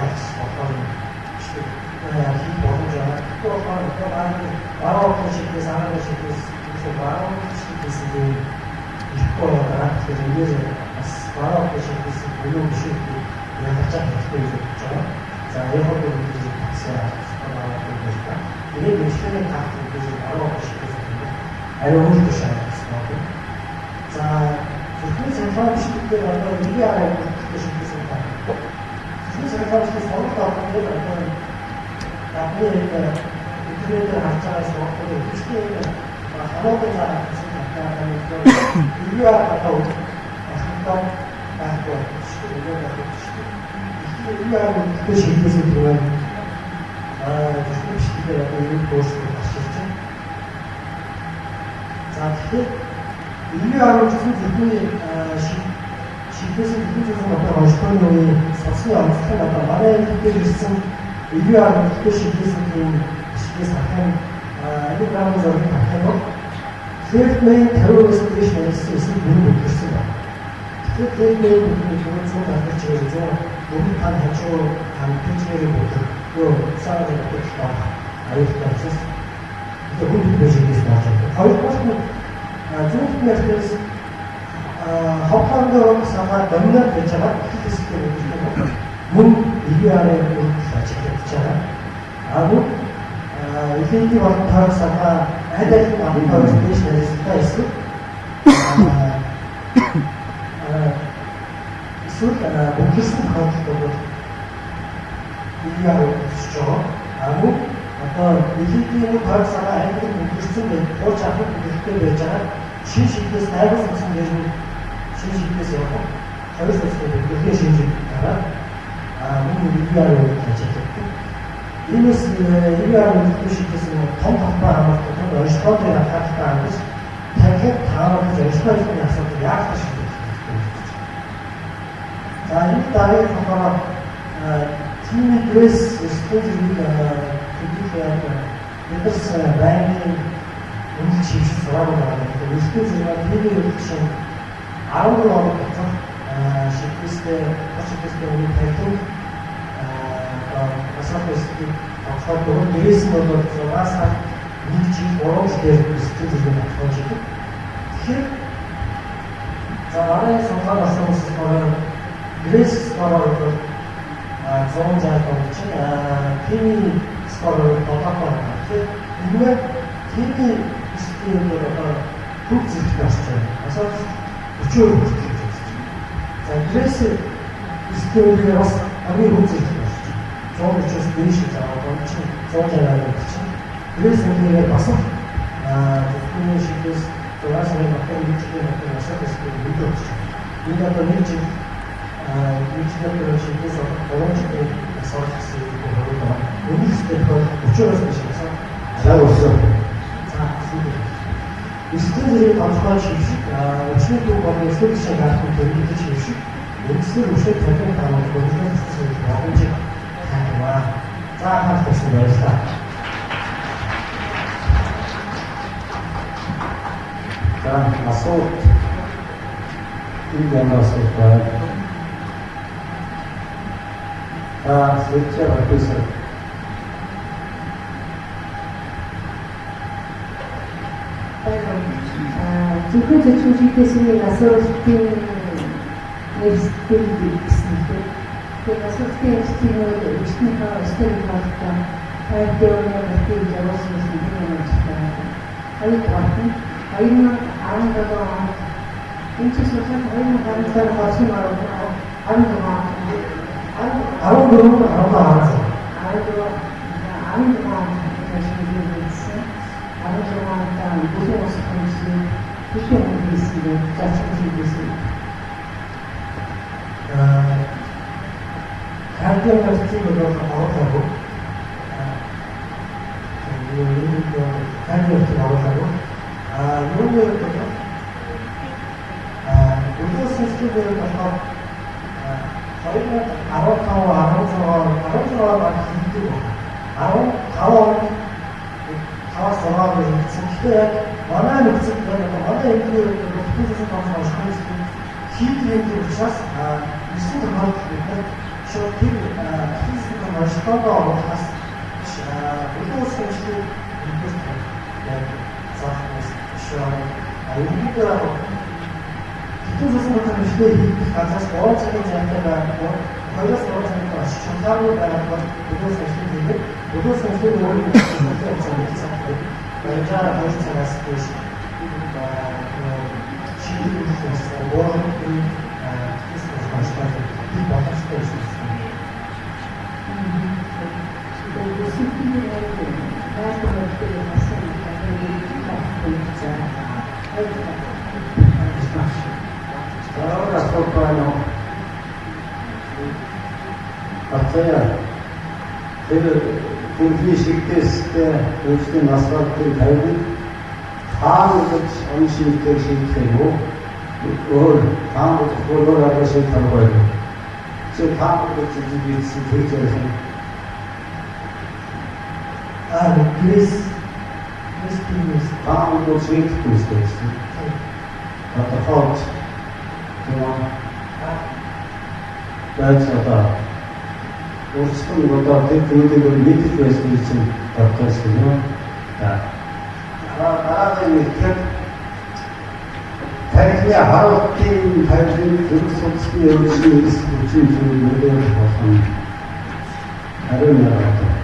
S2: ялц болохоор бичлэг хийх боломж байгаа. Тэгэхээр болохоор одоо баруун орны шийдээс арга шийдээс тэгэхээр баруун шийдээс нь ихгүй байгаа. Тэгэхээр энэ бас баруун орны шийдээс буюу биш үү ялгарч хэрэгтэй гэж бодож байгаа. За, яг хөө гэж багсаа байна. Тэгээд бичлэгийн тактик гэж баруун орны шийдээс арай өөр төш шаардсан байна. За, зөвхөн централ бичлэг дээр одоо нэг арай бүртгэх шийдээс байна. Зөвхөн централ бичлэг сургалт авах дээр одоо гадны интернетээр харж байгаа сургалтууд бичлэгийн хамаагүй заа гэсэн тавтаа нэг одоо орхитой байхгүй шүү дээ. Илүү арга бүртгэх шийдээс гэдэг байна. Зөвхөн бичлэгээр одоо юу өөрчлөлт гарч ирж байна. За, тэгэхээр илүү арга зөвхөн зөвхөн шийдээс зөвхөн зөвхөн одоо онцгой үеийн судасны онцлог нь одоо манай дээр ирсэн илүү арга бүртгэх шийдээс тийм бичлэгээс харах юм англи зургийг харах юм бол Left main 50-аас дээш нэрсэн эсэх бүрэн өгсөн байна. Тэгэхээр тэр нэг 400 доллар чигээр 100 өмнө тань хажуу тань пэжнэрийг бодох юу цаана бодох байх аюултай учраас тэгээ хүн бид шийдэж болж байна. Хоёрдугаар нь зүүн нэрээс ховхонгоор сахаа доминант байж байгаа ихэнх хэсгээр өгөх юм. Мөн EVR-ын үргэлж ажиглагдаж байгаа. А мөн LED болон тойрог сахаа аль аль нь авах тойрог дээш нарийстай эсвэл эсвэл бөглөсөн тохиолдолд бол EVR өсөж байгаа. А мөн одоо LED-ийн тойрог сахаа аль аль нь бөглөсөн байж хууч авах бөглөлттэй байж байгаа. Шин шидээс 8 судсан дээр нь шин шидээс явах хоёр судасны бөглөлийн шинжийг дараад мөн EVR үргэлж ажилладаг. Иймээс EVR үргэлж шидээс том талбай хамаардаг онцлогтой анхааралтай хандаж танхимд таамаглаж онцлогтой хэлбэрийн асуудал яаж шийдэх вэ? За энэ дараагийн болохоор тимийн грэс эрсдэл зэрэг төдийл биднес байнгын үнэлж шийдэж сураагүй байгаа. Тэгэхээр эрсдэл зэрэг тимийн үргэлж 14 хоног дотор шийдвэстэй шийдвэстэй үнийг танхимд асуудал эрсдлийг тодорхойлдог. Дээрээс нь бол 6 сар 1 жил 3 жилээр эрсдэл зэрэг тодорхойлж идэг. Тэгэхээр за манай судалгаанд орсон хүмүүс болохоор грэс скороор бол 160 болж чинь тимийн скороор 7 байна. Тэгэхээр энэ тимийн эрсдлийн бол одоо төв зэрэгт орж байна. Асуудал 40% хүртэл гэж үзэж байна. За грэс эрсдлийн бас хамгийн хөв зэрэгт орж байна. 140-оос дээш за одоо чинь 160 гэдэг чинь грэс үнээр бас л зөвхөн шидээс 6 сарын дотор нэг жилийн дотор асуудал эрсдлийн мэдээ өгч байна. Энэ одоо нэг жил нэг жилийн дотор шидээс 3 жилийн асуудал гэсэн юм байна. Өмнөх тохиолдолд 40-оос дээш асуудал
S1: цаг болсон.
S2: За эрсдэл зэрэг тодорхой шившиг, өвчний төв болон эрсдэл гишүүн график тэмдэглэж шившиг, үндсээр өвчний танхим таамаглах өндөрлөх зүйн боломжийг таамаглаа. За анхаарал тавьсан баярлалаа.
S3: За асуулт энэ ямар асуулт байна? За сэвчээ профессор.
S4: Зөвхөн зөчмөн шийдээсний асуултын нэрсдэл гэсэн үг. Тэгээд асуултын нэрсдэл нь өвчтөнийхөө өстой холбоотой кардиомиопатийг явуулсан гэсэн юм байна. Хоёрдугаар нь 2017 онд энэ чинь судалгаа 2017 болсон 14 он
S2: 14 17
S4: 14 онд шийдвэрлэсэн. 16 онд бүхэн ус хэмжлэг бүхэн хийсэн гэж зарчим хийсэн.
S2: Кардиомиопатийг бол оруулаагүй. Кардиомиопатийг оруулаагүй. Юуны хувьд бол өдөөс системээр болохоор 2015 16 16 баг хийдэг байна. 15 онд 5-аас 6 онд хийгдсэн. Гэхдээ яг манай нөхцөл яг манай эмнэлгийн хувьд бүтэн цэцэн тооцоо оршихуйн хийдэг юм учраас 9 тохиолдолд бид нар шууд тэр бүтэн оршихуйдоо оруулахаас бүлээн ус хэмжлийг нэгдүгээр яг заах биш байна. Ерөнхийдөө бүтэн цэцэн тооцоо хэмжлээ хийх газраас 3 цагийн зайтай байгаа. 2-оос 3 цагийн очиж чулгааргүй байгаа бол бүлээн ус хэмжлийг хийдэг. Бүлээн ус хэмжлийг өөрөө бүлээн хугацаанд цаг баримжаар 2 цагаас дээш шийдвэрлэх гэсэн гурван бүтэн цэцэн боломжтой байсан.
S3: Дараа асуулт байна уу? Бацаа тэр бүхний шигтээстэй өвчтөн насгаалтын тавиг хаан гэж он шийдэл шийдэх юм уу? Өөр хаан гэж өөр арга шийдэх юм уу? Чи хаан гэж хийсэн тэгж ярих юм.
S2: Грэс грэс
S3: хаан гэж шийдэхгүй шүү дээ. Тодорхой тийм үү? байж одоо өөрчлөн одоо тэр зүйлийг мэдэж байсан чинь тогтоос юм. За дараагийн нэгтгэл тархины харуултын тавилын зүрх судасны өвчин эрс хүчин зүйл нөлөөлөх болгон хариу нараад.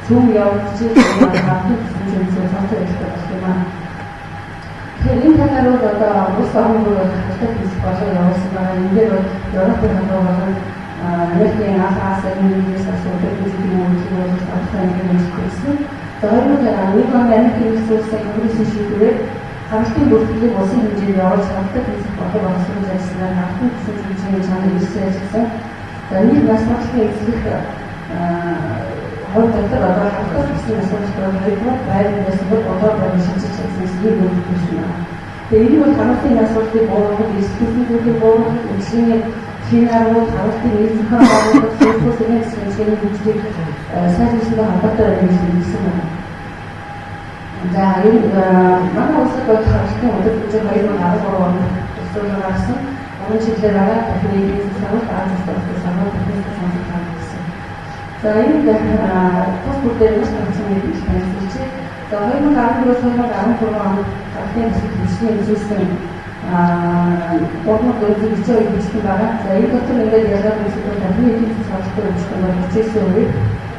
S4: Төв явагдаж байгаа хаалтын төсөмжийн цогцол хэрэгтэй болох юм аа. Тэгэхээр энэ талаар бол одоо улс орон бүр хангалттай тэмцэх болон явуулсан байгаа. Энэ дээр бол Европын хамруу болон Америкийн Аль нийгмээс асуудаг зүйлийн үйлдэл бол тодорхой хэмжээний нэмэгдсэн. За 2011 оны Америкийн нэгдсэн улсын Конгрессийн шийдвэрээр хамтын бүртгэлийг улсын хэмжээнд явуулж хангалттай тэмцэх болон боловсруулж ажилласанаар хамтын төсөв хэмжээний чанар ирсэн ажилласан. За нийт нас баралтын эзлэх хувь дотор одоо хангалттай төсвийн асуудал бол хоёрдугаар байрнаас бол одоо байрны шилжиж чадсан ийм нөхцөл байна. Тэгээ энэ бол хамтын нас баралтыг бууруулах, эрсдэлүүдийг бууруулах, эмчилгээний шинэ аргууд, хамтын нийт зохион байгуулалт, сүүлийн хэмжээний хөгжлийг сайжруулсантай холбоотой байна гэж хэлсэн байна. За энэ манай улсад бол хамтын өдөр 2013 онд төсөөлөл гаргасан. Өмнө чиглэлээр байгаа дахин эдийн засгийн санал, Аз улсын санал, техникийн санал гаргасан. За энэ тус бүр дээр маш товчхон мэдээлэл танилцуулчих. За 2014-өөс 2013 онд хамтын төсөл хөгжлийн үзүүлсэн 3442 хөгжсөн байгаа. За энэ дотор ингээд ялгаад үзэх бол дахин эдийн засгийн хамттай хөгжсөн бол 39%,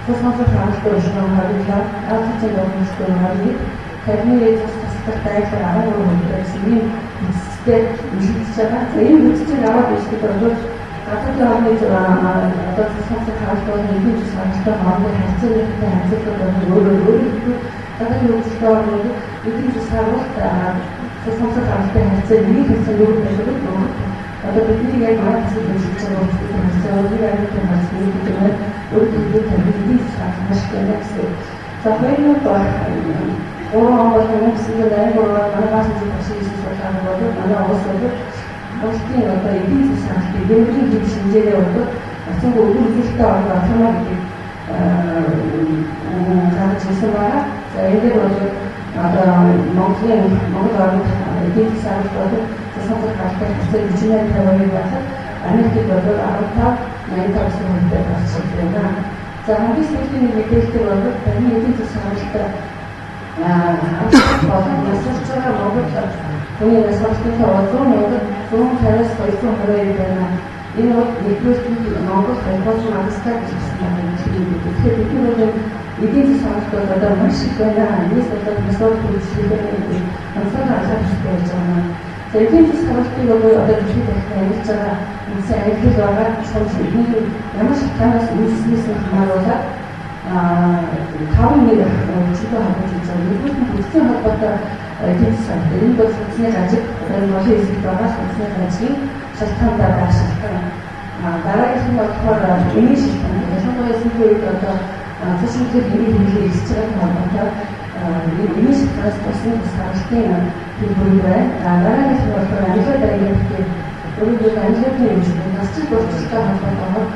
S4: тус онцлог хамттай хөгжсөн 27, Азийн хөгжсөн 21, тархины тус туслах байдлаар 13% гэсэн ийм үндстэй нэмэгдэж байгаа. За энэ үндсийг аваад үзэхэд бол гадаадын орны одоо тус онцлог хамттай эдийн засгийн хамттай хоорондын харьцааны харьцуулбал бол өөр өөр гадаадын хөгжилтэй орнууд эдийн засгийн хамт тус онцлог хамттай харьцаа нэг харьцаа юу байдаг вэ? Одоо бидний яг манай төсөл хөгжиж байгаа хүмүүсийн харьцаа өөр амьтан харьцаа гэдэг нь өөр төрлийн тархины эдийн засгийн хамт маш их байна гэсэн. За 2003 он бол 1983 он манай баасан багш хийсэн судалгаа бол манай улс бол Монголын одоо эдийн засгийн хамтын генерийн хэв шинжээрээ бол нацангүй өвөр үзүүлэлттэй орно автомат гэдэг гаргаж ирсэн байгаа. За энэ дээр бол одоо Монгол орнд эдийн засгийн хамт бол тус онцлог хамттай харьцаа 48% байхад Америкт бол 15 85% гарч ирж байна. За хамгийн сүүлийн нэг мэдээлэл бол тархины эдийн засгийн хамттай болон насалж байгаа Монгол хүний нас баралтын 100 150-аас 222 байна. Энэ бол нэгдүгээр Монгол, хоёрдугаар Мадагаскар гэж хэлсэн байна. Тэгэхээр бид нар бол эдийн засгийн хамт бол одоо маш их байна. Энэс болоод нас баралт хөгжлөөр онцгой анхаарах хэрэгтэй байж байгаа. За эдийн засгийн хамтыг бол одоо дэлхийд дахин ажиллаж байгаа үндсэн ангилал байгаа. Чухам ямар шалтгаанаас үүснээс нь хамааруулаад таван нэг хөгжилтэй холбож хийж байгаа. Нэгдүгээр нь бүтцийн холбоотой эдийн засгийн хамт. Энэ бол судасны гажиг, одоо олон хэсэгт байгаа судасны гажигын шалтгаантай байх шалтгаан. Дараагийнх нь болохоор эмийн шалтгаан. Ялангуяа сүүлийн үед одоо цус шүтлэг эмийн хэрэглээ ихсэж байгаатай холбоотой эмийн шалтгаанаас болсон тус хамтын төлбөр байна. Дараагийнх нь болохоор амилаад аягийн өөрөөр амилаатын өвчин, насчин дурчлалтай холбоотойгоор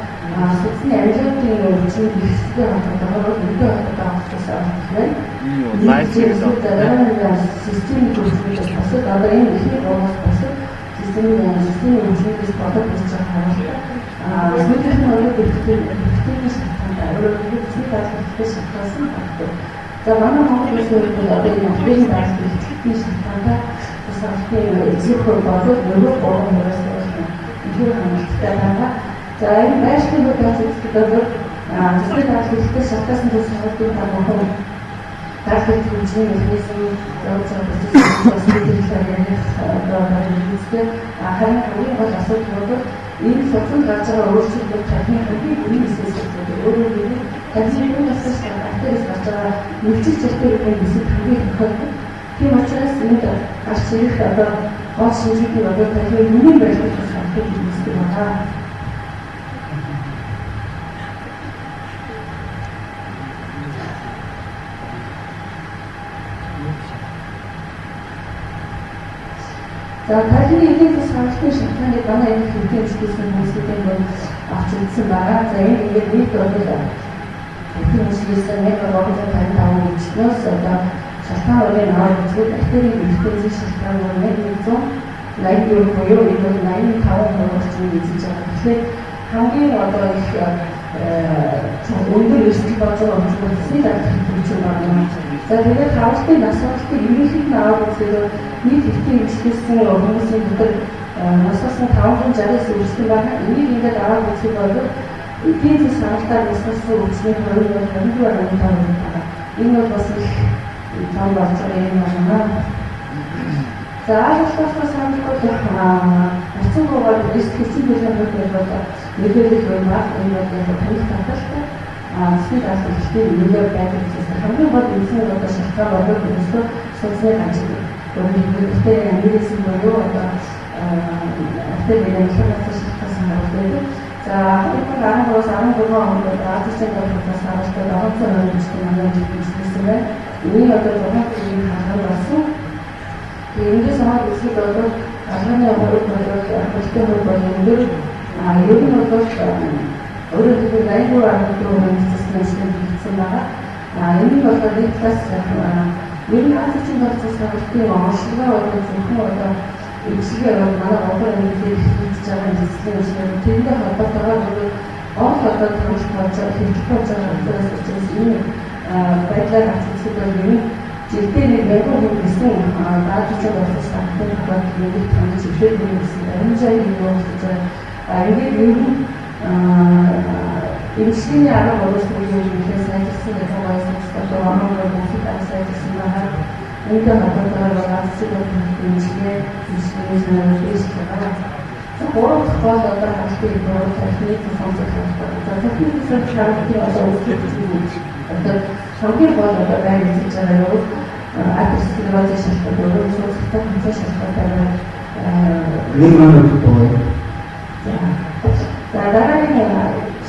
S4: судасны амилаатын өвчин ихсэлтэй холбоотойгоор өдөө холбоотой авахтаас авах байна.
S5: Лайв хийгээд
S4: байна. Системийн өвчнүүдээс бусад одоо энэ эхний гурваас бусад системийн өвчнүүдээс болоод ирж байгаа харуултаа. Сүүлийнх нь бол бактерийн шалтгаантай, өөрөөр хэлбэл цэцний даалгаврын шалтгаансан багтав. За манай Монгол улсын хувьд бол одоо энэ бактерийн даалгаврын шалтгаантай тус хамтын эзлэх хувь бол нөгөө 3%-аас илүү хангалттай байгаа. За энэ байшлийн хувьд үзэхэд бол цэцний даалгаврын шалтгаасан тус хамтын та бүхэн даалгаврын хөгжлийн механизм явуулж байгаа процесс талаар ярих одоо хэрэгцээ. Харин хамгийн гол асуудал бол энэ судалд гарч байгаа өөрчлөлт тархины хамгийн үнэн эсэс асуудал. Өөрөөр хэлбэл тархины насаас артериас гарч байгаа нүлчил артерийн эсэд хамгийн тохиолдол. Тийм учраас энд гарч ирэх одоо гол шинжүүдийн одоо тархины үнэн байдлыг тус хамтын хэрэгцээ байна. За тархины эдийн засгийн хамтын шалтгааныг манай энэ хэвтийн эмчилгээний хүмүүсүүдийн бол авч үзсэн байгаа. За энэ ингээд нийт бол хэвтийн эмчилгээсэн 1355 эмчнээс одоо шалтгаан аваад үзэхэд артерийн гипертензийн шалтгаан бол 1184 буюу энэ бол 85% орчим эзэлж байгаа. Тэгэхээр хамгийн одоо их өндөр эрсдэл болж байгаа өвчин бол цэцний даалгаврын өвчин байна. За тэгээд хаалтын нас баралтыг ерөнхийд нь аваад үзэхэд нийт хэвтийн эмчилгээсэн хүмүүсийн дотор нас барсан 569 өвчин байгаа. Энийг ингээд аваад үзэхэд бол Эдийн засгийн сургалтаар нисгасан өвчний хувь бол 24.5% байгаа. Энэ бол бас их том болж байгаа юм байна. За албан санагдах харьцангуйгаар эрс хэцүү бүлээн хувьд бол нөлөөлөл байна. Энэ бол яг таних таталтай цэцний даалгавар ихтэй нөлөө байдаг учраас хамгийн гол үндсэн одоо шалтгаан болоод ерөөсөө судасны ганч өөрөөр хэлбэл аневризм буюу одоо артерийн инфламмац шалтгаан харуулдаг. За 2013-аас 14 онд Азийн бодлогоос харуулдаг 720 жишээ манай хэлсэн байна. Үүний одоо 6 төрлийн хаалган болсон. Тэгээ эндээс аваад үзэхэд бол хаалганы хувьд бол хөлтэй хувь бол өндөр. Ер нь бол өөрөөр хэлбэл 83.4% цэцний хийгдсэн байгаа. Энэ нь болохоор нэг талаас ер нь Азийн бодлогоос харуултын онцлогоо одоо зөвхөн одоо эмчилгээ бол манай Монгол эмнэлгээр хийж байгаа цэцлийн эмчилгээ тэрнтэй холбоотойгоор гол одоо томч болж байгаа хэрэглэх болж байгаа газраас учраас энэ байдлаар авч үзэхэд бол ер нь жилдээ нэг мянган хүн гэсэн даажуулж болсон сахны тохиолдолд нэг томч өвшөөд гэсэн баримжаа юм болж байгаа. Ингээд ер нь эмчилгээний арга урамшууллыг нэлээд сайжирсан ялангуяа судалгаа Монгол бүгд арга сайжирсан байгаа. Үүнтэй холбоотойгоор бол Азийн эмчилгээ эмчилгээний дээш байгаа. За гурав дахь гол одоо хаалтын гурав тархины тусламжлах хэрэгтэй. За тархины тусламжлах хаалтын одоо үүсгэж одоо хамгийн гол одоо байр эзэлж байгаа юу атеросклерозын шалтгаан буюу судалтай хэмжээ шалтгаантай
S1: нэг минут буюу.
S4: За дараагийн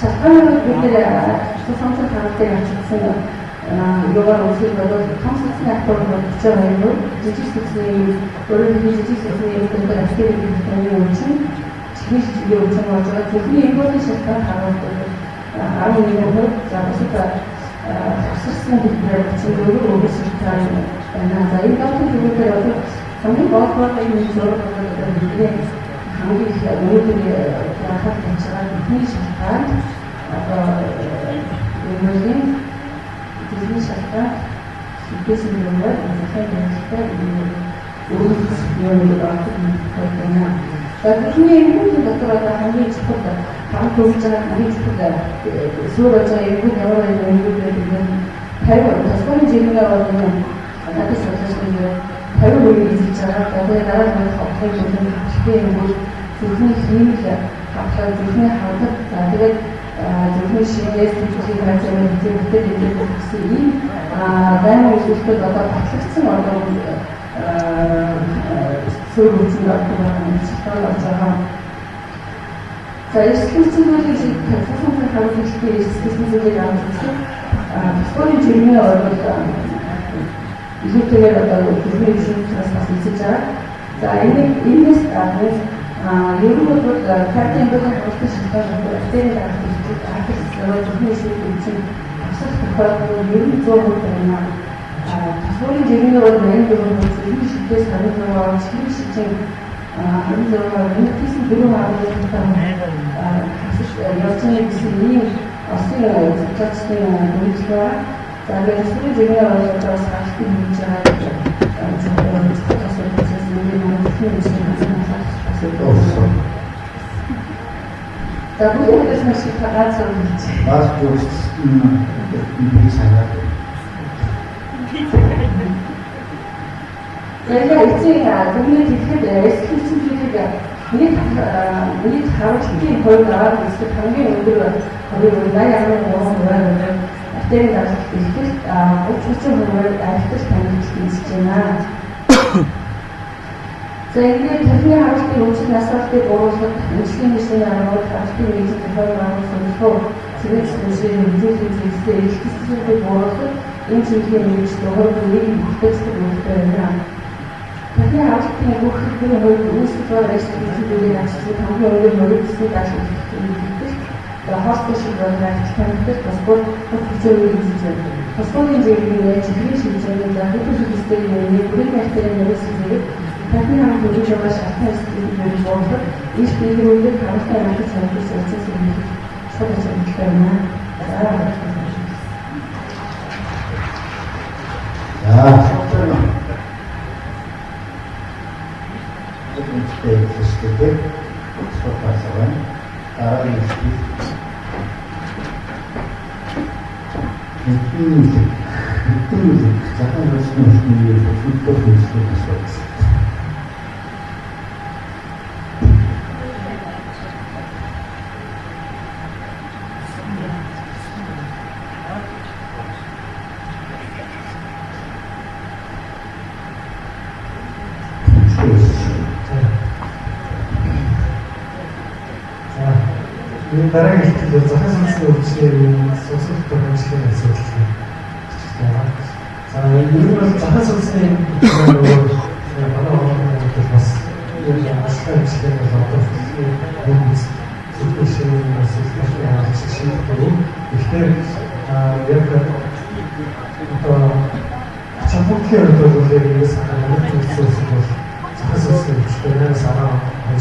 S4: шалтгааны үед бид нэр тусламжлах хаалтыг авчихсан юугаар үүсгэж бол том судасны актор бол 32%, жижиг судасны өөрөөр хэлбэл жижиг судасны эмгэгтэр артерийн гипертонийн өвчин, чихний шижигийн өвчин болж байгаа. Зөвхөн эмгэгтэр шалтгаан харуулдаг 11%, за бусад тасарсан хэлбэрээр 34 өвчин шалтгаан байна. За энэ доторх хэлбэрээр бол хамгийн гол гол энэ зураг бол одоо бидний хамгийн их өнөөдөр анхаарал тавьж байгаа бидний шалтгаан одоо эмгэгийн бидний шалтгаан шийдсэн юмар захиа байдалтай өөрөлдөх юм ордог байна. За бидний эмгэгүүдийн дотор одоо хамгийн чухал хам төвлөж байгаа хамгийн чухал суур болж байгаа эмгэгүүд ямар нэгэн эмгэгүүд байдаг вэ? 50 тосгооны жиргээ бол надад судлаач нэг 50% эзэлж байгаа. За тэгээ дараа нь хавхлын бүлэг хавхлын эмгэгүүд зүрхний хиймэл хавхлаа зүрхний хавдар за тэгээд зүрхний шинээс төвчлийн хайцааны хэзээ бүтээл эдгээр гэсэн ийм дайман үзүүлэлтэд одоо батлагдсан одоо суур өвчин ордог байгаа юм шалтгаан болж байгаа. За эрсдэл зүйлийг тусламжлах хариуцлагын эрсдэл зүйлийг авч үзсэн. Тосгооны жирмээ бол илүүтэйгээр одоо зүрхний өвчнөөс бас эзэлж байгаа. За энийг энэс ер нь бол кардио эмболийн харуултын шалтгаан бол артерийн даралт артеросклероз зүрхний шийдэл өвчин тусах тохиолдол нь ер нь 100% байна. Тосгооны жирмээ бол 84%, зүрхний шидээс 26%, чихрийн шижин 26%, нэгтсэн 4.5% хасаж явж байгаа гэсэн ийм Оросын судлаачдын дүгнэлт байна. За ингээд тосгооны жирмээ бол одоо бас хаалтын хийж байгаа чухал асуудал учраас энэ манай зүрхний өвчний асуудал. За бүхэн өдөр маш их ганц үг хэлж.
S1: Бас бүрсэн би санаад.
S4: За эцсийн дүгнэлт хэлэхэд эрсдэл зүйлийг нийт харуултын хувьд аваад үзэхэд хамгийн өндөр хувийн 80.3% артерийн даралт ихтэл 30% архитект танигдалт эзэлж байна. За ингээд тархины харуултын өвчин асаалтыг бууруулахад эмчилгээний машины аргууд, харуултын нэгэн тохиолдол аргууд сонирхоо цэвэр түвшийн хэмжээний зүйлстэй эрсдэлүүдийг бууруулахад энэ чиглэлийн нэгж дугаар нийгэм бүртгэгдэх үүрэгтэй байна. Тархины харуултын бүх хэлбэрийн хувьд үүсгэж байгаа эрсдэлүүдийг авчирч хамгийн өндөр мөрөгдсөний даалгавар хийхдээ хоостой шиг бол архитект танигдал тусгуур хүчээр эзэлж байна. Тусгуурын зэрэг чихрийн шилжээний за хөтөл шилжээний нэг бүрийн артерийн нэрээс зэрэг тархины хаалт хөгжиж байгаа шалтгаан эрсдлийг бууруулахад иш дээгүүрээр харуултаа амжилт сонирхож процесс хийх чухал ач холбогдолтой байна. За баярлалаа.
S1: За энэ хэсэгтэй судлаач байна. Дараагийн хэсгийг Эрдэнэ Эрдэнэ захын судасны өвчний судалтай шинжилгээний асуудал.
S2: Энэ дараагийн хичээлээр захын судасны өвчний судалтай шинжилгээний асуудал хичээл байгаа. За ер нь бол захын судасны нөгөө манай орны бол бас ажлын хичээлээр бол одоо юм зөвхөн шинэ бас их шийдвэр. Гэхдээ яг одоо ач холбогдлын хувьд бол яг ингээс харахад нэгдсэн бол захын судасны өвчтэй 8-12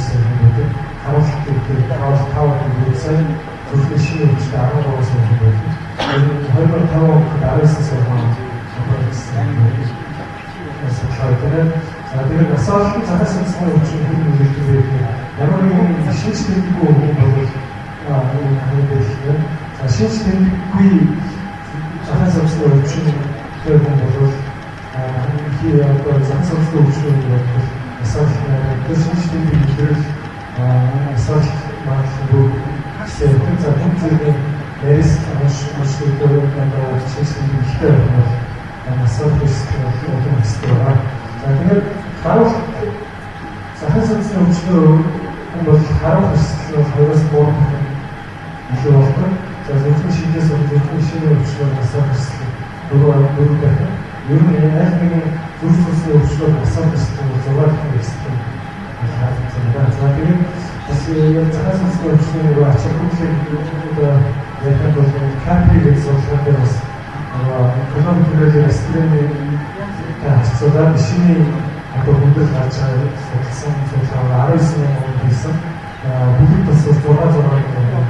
S2: сая хүн байдаг. Харуулт дээр 5 5 сая, зүрхний шинэ өвчтэй 13 сая хүн байдаг. Энэ 2005 онд 19 сая хүн хамаарсан судалгаа дээр. За тэгээд нас оролтын захын судасны өвчин хүн нөлөөлдөг вэ гэхээр ямар нэгэн шинж тэмдэггүй хүн бол энэ хамгийн дээд. За шинж тэмдэггүй захын судасны өвчнтэй хүн бол одоо захын судасны өвчин бол нас оролтын тэр шинж тэмдэг илрэл асуулт магадлал гэсэн. За хүн зэргийн нарис уншдаг одоо шинж тэмдэг ихтэй байх нь бол нас орох риск бол улам өсдөг байгаа. За тэгээд харуул захын судасны өвчнөр хүн бол харуулах эрсдэл нь 2-оос 3 дахин илүү болдог. За зүрхний шийдээс бол зүрхний шинэ өвчнөр нас орох эрсдэл 4 дахин. Ер нь аль нэгэн зүрх судасны өвчнөр нас орох эрсдэл нь 6 дахин эрсдэл харагдсан байна. За тэгээд бас яг захын судасны өвчний нөгөө ач холбогдлыг одоо ярих бол капри гэж судалгаа дээр бас клопидогрелын аспирины харьцуулаад шинийн одоо хүндрэл гарч байгаа судалсан судалгаа 19 мянган хүн хийсэн. Бүлэг бас 6 6 мянган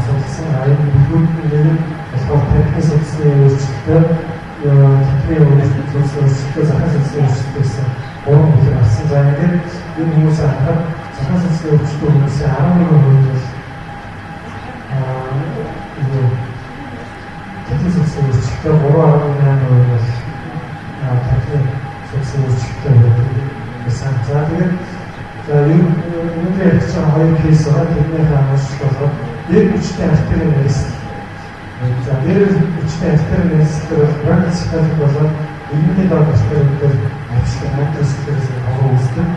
S2: судалсан. Энэ бүлгүүд нь нэг болохоор тархины судасны өөрчлөлтөөр тэдний өөрчлөлтөө захын судасны өөрчлөлтөө гэсэн 3 бүлэг авсан. За ингээд энэ хүмүүсээ харахад захын судасны өвчтөй хүмүүсийн 11% нь бол тархины судасны өөрчлөлтөө 3.8% нь бол тархины судасны өөрчлөлттэй байдаг гэсэн. За тэгээд за ер нь өнөөдөр ярьж байгаа хоёр кейс байгаа. Тэрнийхээ онцлог болохоор дээд хүчтэй артерийн нарийсэл. За дээд хүчтэй артерийн нарийсэл дээр бол брахицефалик болоод иргэний доод артерийн дээр авчлаг атеросклероз хогоо үүсдэг.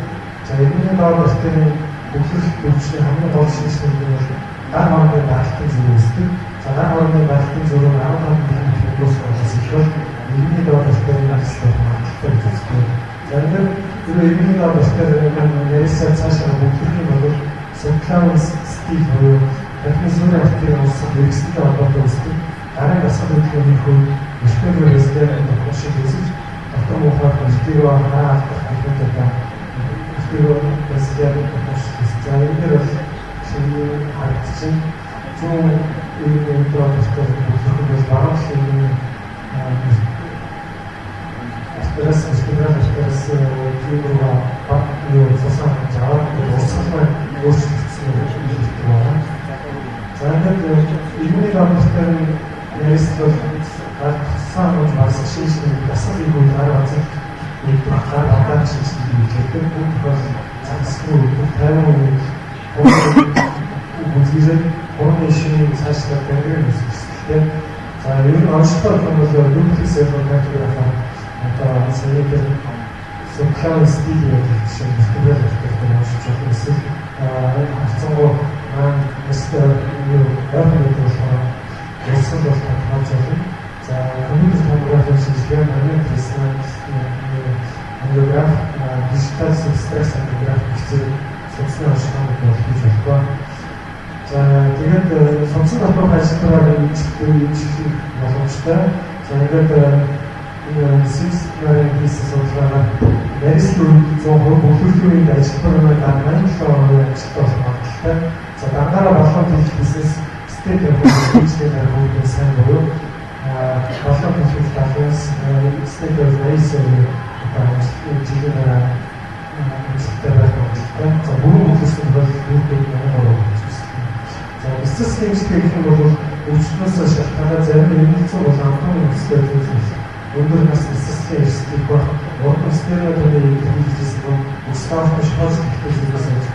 S2: За иргэний доод артерийн бөглөх өвчний хамгийн гол шинж тэмдэг нь бол гар хорны даралтын зүг үүсдэг. За гар хорны даралтын зүг нь 15 мм дуус их бол иргэний доод артерийн нарийсэл магадлалтай гэж үздэг. За ингээд тэр иргэний доод артерийн нарийсаа цаашаа бөглөх юм бол субклавын стил буюу тархины суурь артерийн урсгал эргэсэлтэй холбоотой үүсдэг. Гарын дасгал хөдөлгөөний хувьд вербал тохиолдол үүсэж дотор муухай эртийгөө хараа алдах холбоотой эртийгөө базилианы тохиолдол үүсэж. За энэ дээр бол шинэ харагдчихэв. Зүүн иргэний доод артерийн бөглөх нь бол баруун талын артериас вербал артериас тийм рүү баг юу цусан аваад урсгал маань өөрчлөгдсөн юм байна. За ингээд иргэний доод артерийн нарийсэл бол гарсан бол бас шинж дасгал хийх үед гар базал нэгдэх гар бадаа шинж хийдэг. Бүх тохиолдолд загсгүй бүх 50% бүлгэрээ хурны шинийн цаашлаад гангрен үүсгэхдээ. За ер нь онцлог гэх юм бол дуплекс эхокардиографи одоо саяны тэр субклавын стил гэдэг жишээ вертебрал артерийг уншиж болох эсвэл харьцангуй маань өстө юу ойрхон гэдэг болохоор урсгал бол тодорхойлж болно. За компьютер томографийн шинжилгээ, магнит резонанс ангиограф, дижитал субстракт ангиограф гэсэн судасны онцлогыг бол хийж болох. За тэгээд судасны доторх ажилтнаар имжлэх боломжтой. За ингээд энэ Симс нарын хийсэн судалгаагаар нарийслийн үед 100% бөглөлийн үед ажилтнаар 87% ажилттай болох магадлалтай. За дангаараа болон хэлэх бизнес стейт хийжлээ хүүхдийн сайн буюу болон хэлэх 70-аас стейт 89% одоо жилийн дараа амжилттай байх магадлалтай. За бүрэн бөглөсөн тохиолдолд хүүхдүүд 83% гэж үздэг. За эцэс хэмжээ гэх юм бол өвчтнөөс шалтгаалаад зарим эмнэлцүү болон амтны нөхцөлтэй зүйлс өндөр нас нисэслийн эрсдэл ба урд стереотипийн илэрхийлжсэн ба өсгөөрөх шоц гэхдээ зүйлээс болж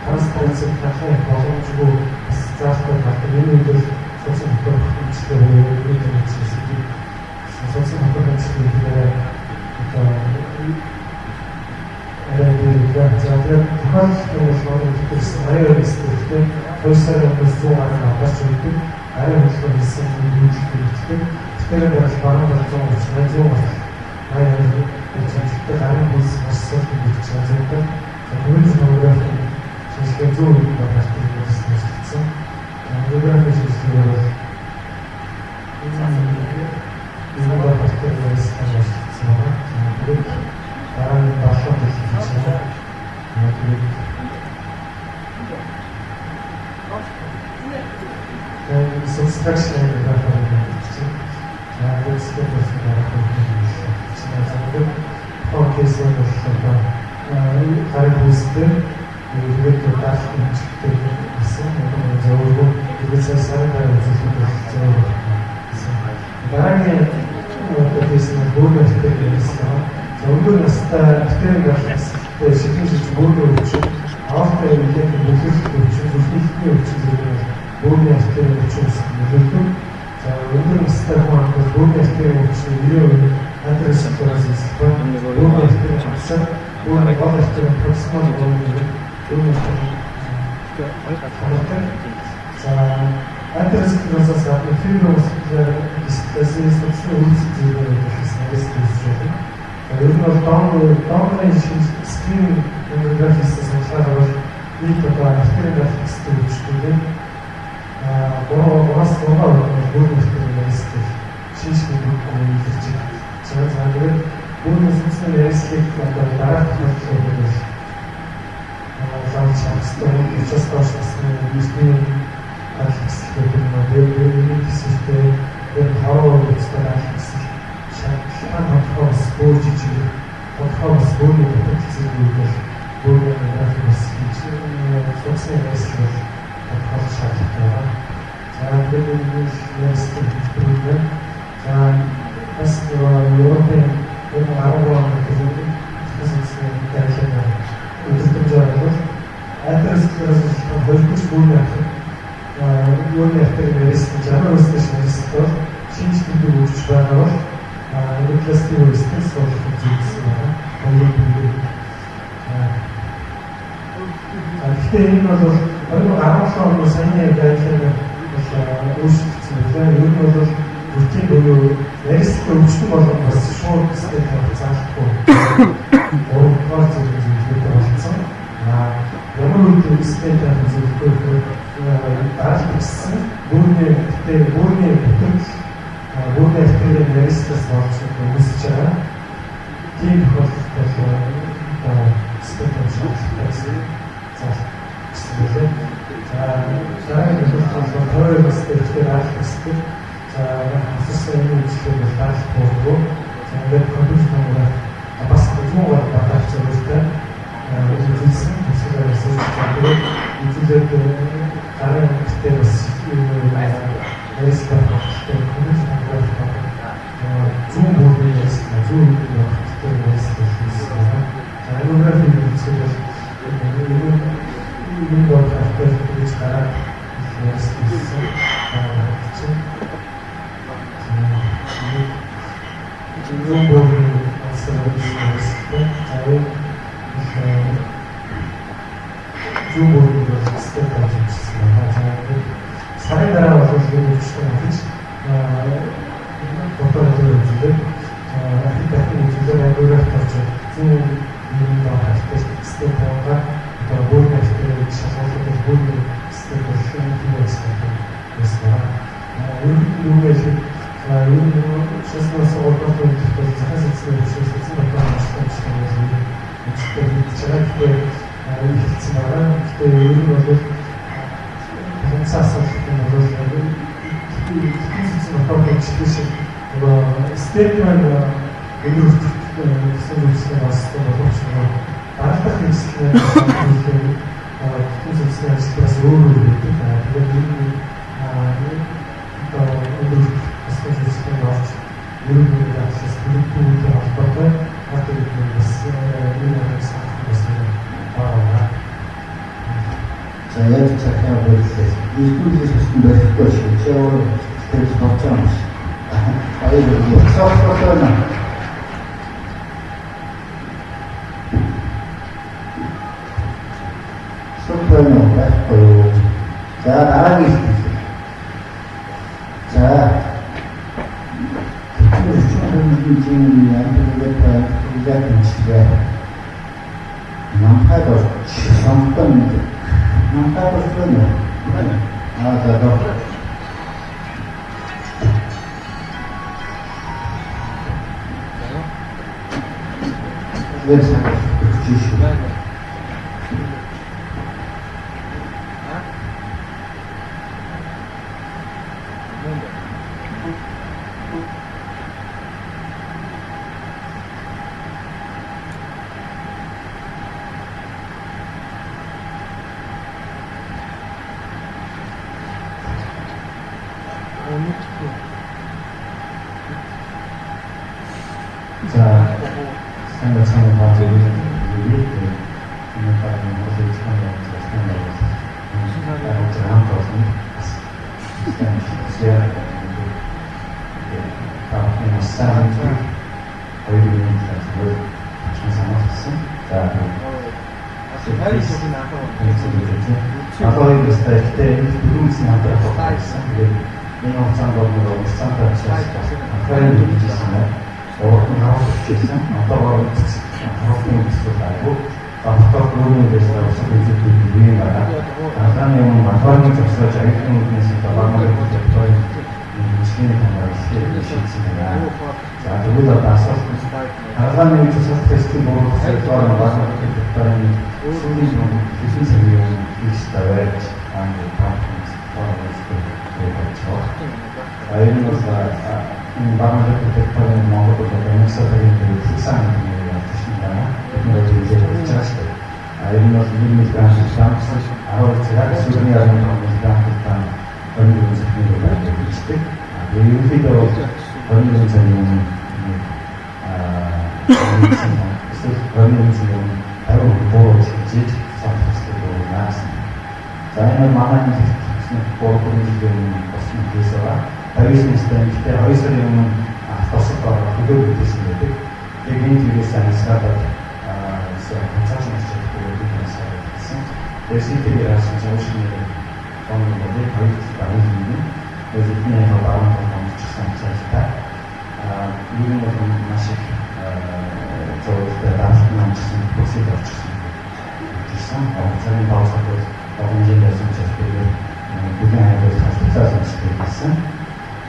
S2: транспаренси талын боломжгүй бас заалттай гардаг. Энэ үед бол судсан дотор хэмжлээ буюу үйл хэрэгцээ судсан дотор хэмжлээ гэдэг одоо арай дээр за тэгээд тохиолдолт нь бол манай 82 сэтгүүлтэй 2 сарын өмнөөс 100 гаруй аварч өгдөг. Гарын хөдөлгөөн хийсэн үйлдэл хэрэгждэг. Тэгэхээр бол баруун тал 130, 100 гаруй 82 гэж амжилттай гарын бүс маш сул гэж байгаа. За түүний томографийн шинжилгээ 100 үед гардаг гэж нэрлэгдсэн. Томографийн шинжилгээ бол энэ бол гардаг гэж нэрлэгдсэн байна. Тэгээд дараа нь 7 жил хийж байгаа. Тэгээд subtraction график гэж байна. За тэгээд болсон график гэж байна. Тэгээд фокус нь болохоор гарын бүстэй тэгээд даалт хэмжигтэй гэсэн одоо зөвөргөө тэгээд сарын дараа үзүүлэх бол зөв гэсэн. Дараагийн одоо кейс нь бөөрийн артерийн гэсэн. За өндөр настай артерийн графиктэй шилжиж шилж бөөрийн өвчин, аорта эмнэлгийн бүлэглэлт өвчин, зүрхний өвчин зэрэг нь бөөрийн артерийн өвчин үүсгэх нөлөөлдөг. За өндөр настай хүн амтнаас бөөрийн артерийн өвчин 90% атеросклероз эсэх ба бөөрийн артерийн хавсар, бөөрийн гол артерийн проксимал бөөрийн бөөрийн артерийн за атеросклерозоос гадна фибромускуляр дисплазия, судасны үйлсэл зэрэг хэлсэн арест үүсэж байна. Ер нь бол донорын шинж скрининг маммографи хийсэн судалгаагаар бол нийт одоо артерийн графикстэй өвчтүүдийн 3-аас 6% нь бөөрийн артерийн арестэй шинжлэх үгүй илэрч байна. За тэгээд бөөрийн судасны арестлыг одоо дараах тохиолдлууд бол лавч авсан учраас доош насны эртний графикс гэдэг юм аа. Тэгээд энэ төсөлтэй тэр хороо өвчтэй графикс шалтгаан тодорхой бас бөөр жижиг тодорхой бас бөөрийн дутагдал зэрэг үед бол бөөрийн график бас хийж судасны арестлыг бол тодорхойлох шаардлагатай байна. За тэгээд энэ арестлыг хэлбэрүүд байна. За бас нөгөө Европын 2013 онд судасны гайдлайн өдөртөмжөөр бол атеросклероз хоёр дахь бөөрийн артерийн бөөрийн артерийн арест 60% дээш арест бол шинж тэмдэг өгч байгаа бол эндопластик стенс суулгах зүйлсэн байна. Хоёрын бүлэг. За гэхдээ энэ бол 2017 оны саяны гайдлайн бол өөрчлөгдсөн байлаа. Ер нь бол рутин буюу арест өвчтөн болгон бас шууд стент тавих заалахгүй. Гуравдугаар зэрэг зөвлөгөөтэй болсон. Ямар үед стент тавих зөвлөгөө гэхээр дараалал бичсэн бөөрийн гэтээ бөөрийн бүтэн бөөрийн артерийн арестаас болж үүсэж байгаа. Тийм тохиолдолд бол одоо стент тавих шаардлагатай гэсэн заалт гэсэн байлээ. За дараагийн тохиолдол бол 52 настай эрэгтэй дараалал бичдэг. За асуусан энэ үйлчлэг бол дараалал буургүй. За ингээд компьютер томограф бас 100 гол баталж зөвхөн үзүүлсэн төсөлөөр асууж тэгээд үзүүлээд гарын өнгөтэй бас юм арестлах хэрэгтэй компьютер томограф зүүн бөөрийн арест, зүүн үеийн арест хийсэн байна. За ангиографийн үзэл бол энэ бол артерийг гэж гараад арест хийсэн. Зүүн бөөрийн арест. За энэ зүүн бөөрийн бол стент тавьж ирсэн байна. За сарын дараа бол энэ өвчтөн ахиж дотор үзүүлээд ахиж дахин үзүүлээд ангиограф орж зүүн энэ доор артерийг стент тавиад одоо бөөрийн артерийг шалгуулах бөөрийн стент бол энэ байсан байна. Ерөнхийдөө юу хэлэх ер нь шашнаас урдаас бол захаас эцсийн өвчнөөс эцсийн дотор ажиллах юм бол өвчтөй хийж байгаа. Гэхдээ хэлсэн байгаа. Гэхдээ ер нь бол хэмцээ асуулт нь бол эцсийн дотор хэмжлээ шиг нөгөө стент маань өндөр гэсэн зүйлсээ болсон боловч нөгөө дараалах хэрэгслийн бүтэн зүйлсийн ажил бас өөр өөр байдаг. Тэгээд энэ Эрүүл мэндийн даатгалаас бүрэлдэхүүнтэй холбоотой артерийн бас энэ аргыг сонгох бас байгаа.
S1: За яаж цахиа боллоо. Эрдэмтдийн судалсан барихгүй шүү. Чи өөр тэр болж байгаа юм шиг. Баяр байна. Асуулт байна уу? Байхгүй юу? За дараагийн хэлбэр. За хэмжээний амжилттай хэмжээ. Намхад орч сонгосон намхад орч байна уу? Аа за доктор. Тэгээд өгч шүү.
S3: За сайн байцгаана уу та бүхэнд. Энэ удаагийн Монголын зохион байгуулалтын хамт олон бас та бүхний маш сайн хоёр минут зүгээр чинь сануулсан. За одоо энэ стайлтэй энэ дөрвөн үсний хамтрах болсон. Тэгээд энэ хугацаанд бол нэг урьдчилантай учраас анхаарал хийжсэн байна. Урд нь харуулж ирсэн. Одоо харуултын үндсэл айгүй. Лаборатори дөрвөн байсан усад үзэгдэх юм байна. Дараагийн өмнө лабораторийн зогсоож аюулгүй үүднээс лабораторийн хэмжээний хамгааллыг шийдсэн байна. За тэгвэл одоо асуулт дараагийн үе тусах тестийн бурууцлаар лабораторийн докторийн сүүлийн хэдэн цагийн өмнө хийх ёстой байж аа таахан За энэ бол энэ лабораторийн докторийн Монгол бол эмгсагийн хэсэг нэг явуулсан байна. Бид нэр үзэж болж байгаа шүү дээ. А энэ бол 1 мг грамм 12 цагаар сүүлийн 15 мг грамм 24 цагийн дараа хийждэг. А тэгээ ерөнхийдөө бол 24 цагийн өмнө эсвэл 24 цагийн өмнө 50 буу хийж сонгох болно. За энэ манай нэгтгэсэн 3 жилийн өмнө болсон кейс байгаа. 59 настай эмэгтэй 2 сарын өмнө автобусд ороод хөдөө бүтээсэн байдаг. Яг энэ тэрээс анхаарал хацаач уншиж чадахгүй байдаг анхаарал гэсэн. Тэгээд CT-гээр харсан чинь уушгины томны болыг хоёр талд хийгэн. Тэгээд эдний яг баруун талд онцчихсан учраас ер нь бол маш их зурагтай даалт намжсан бүсэд орчихсон гэсэн. Цагийн паузад бол хэмжээнд байсан учраас бид бүхэн хайрыг халдварлаа сонсдог гэсэн.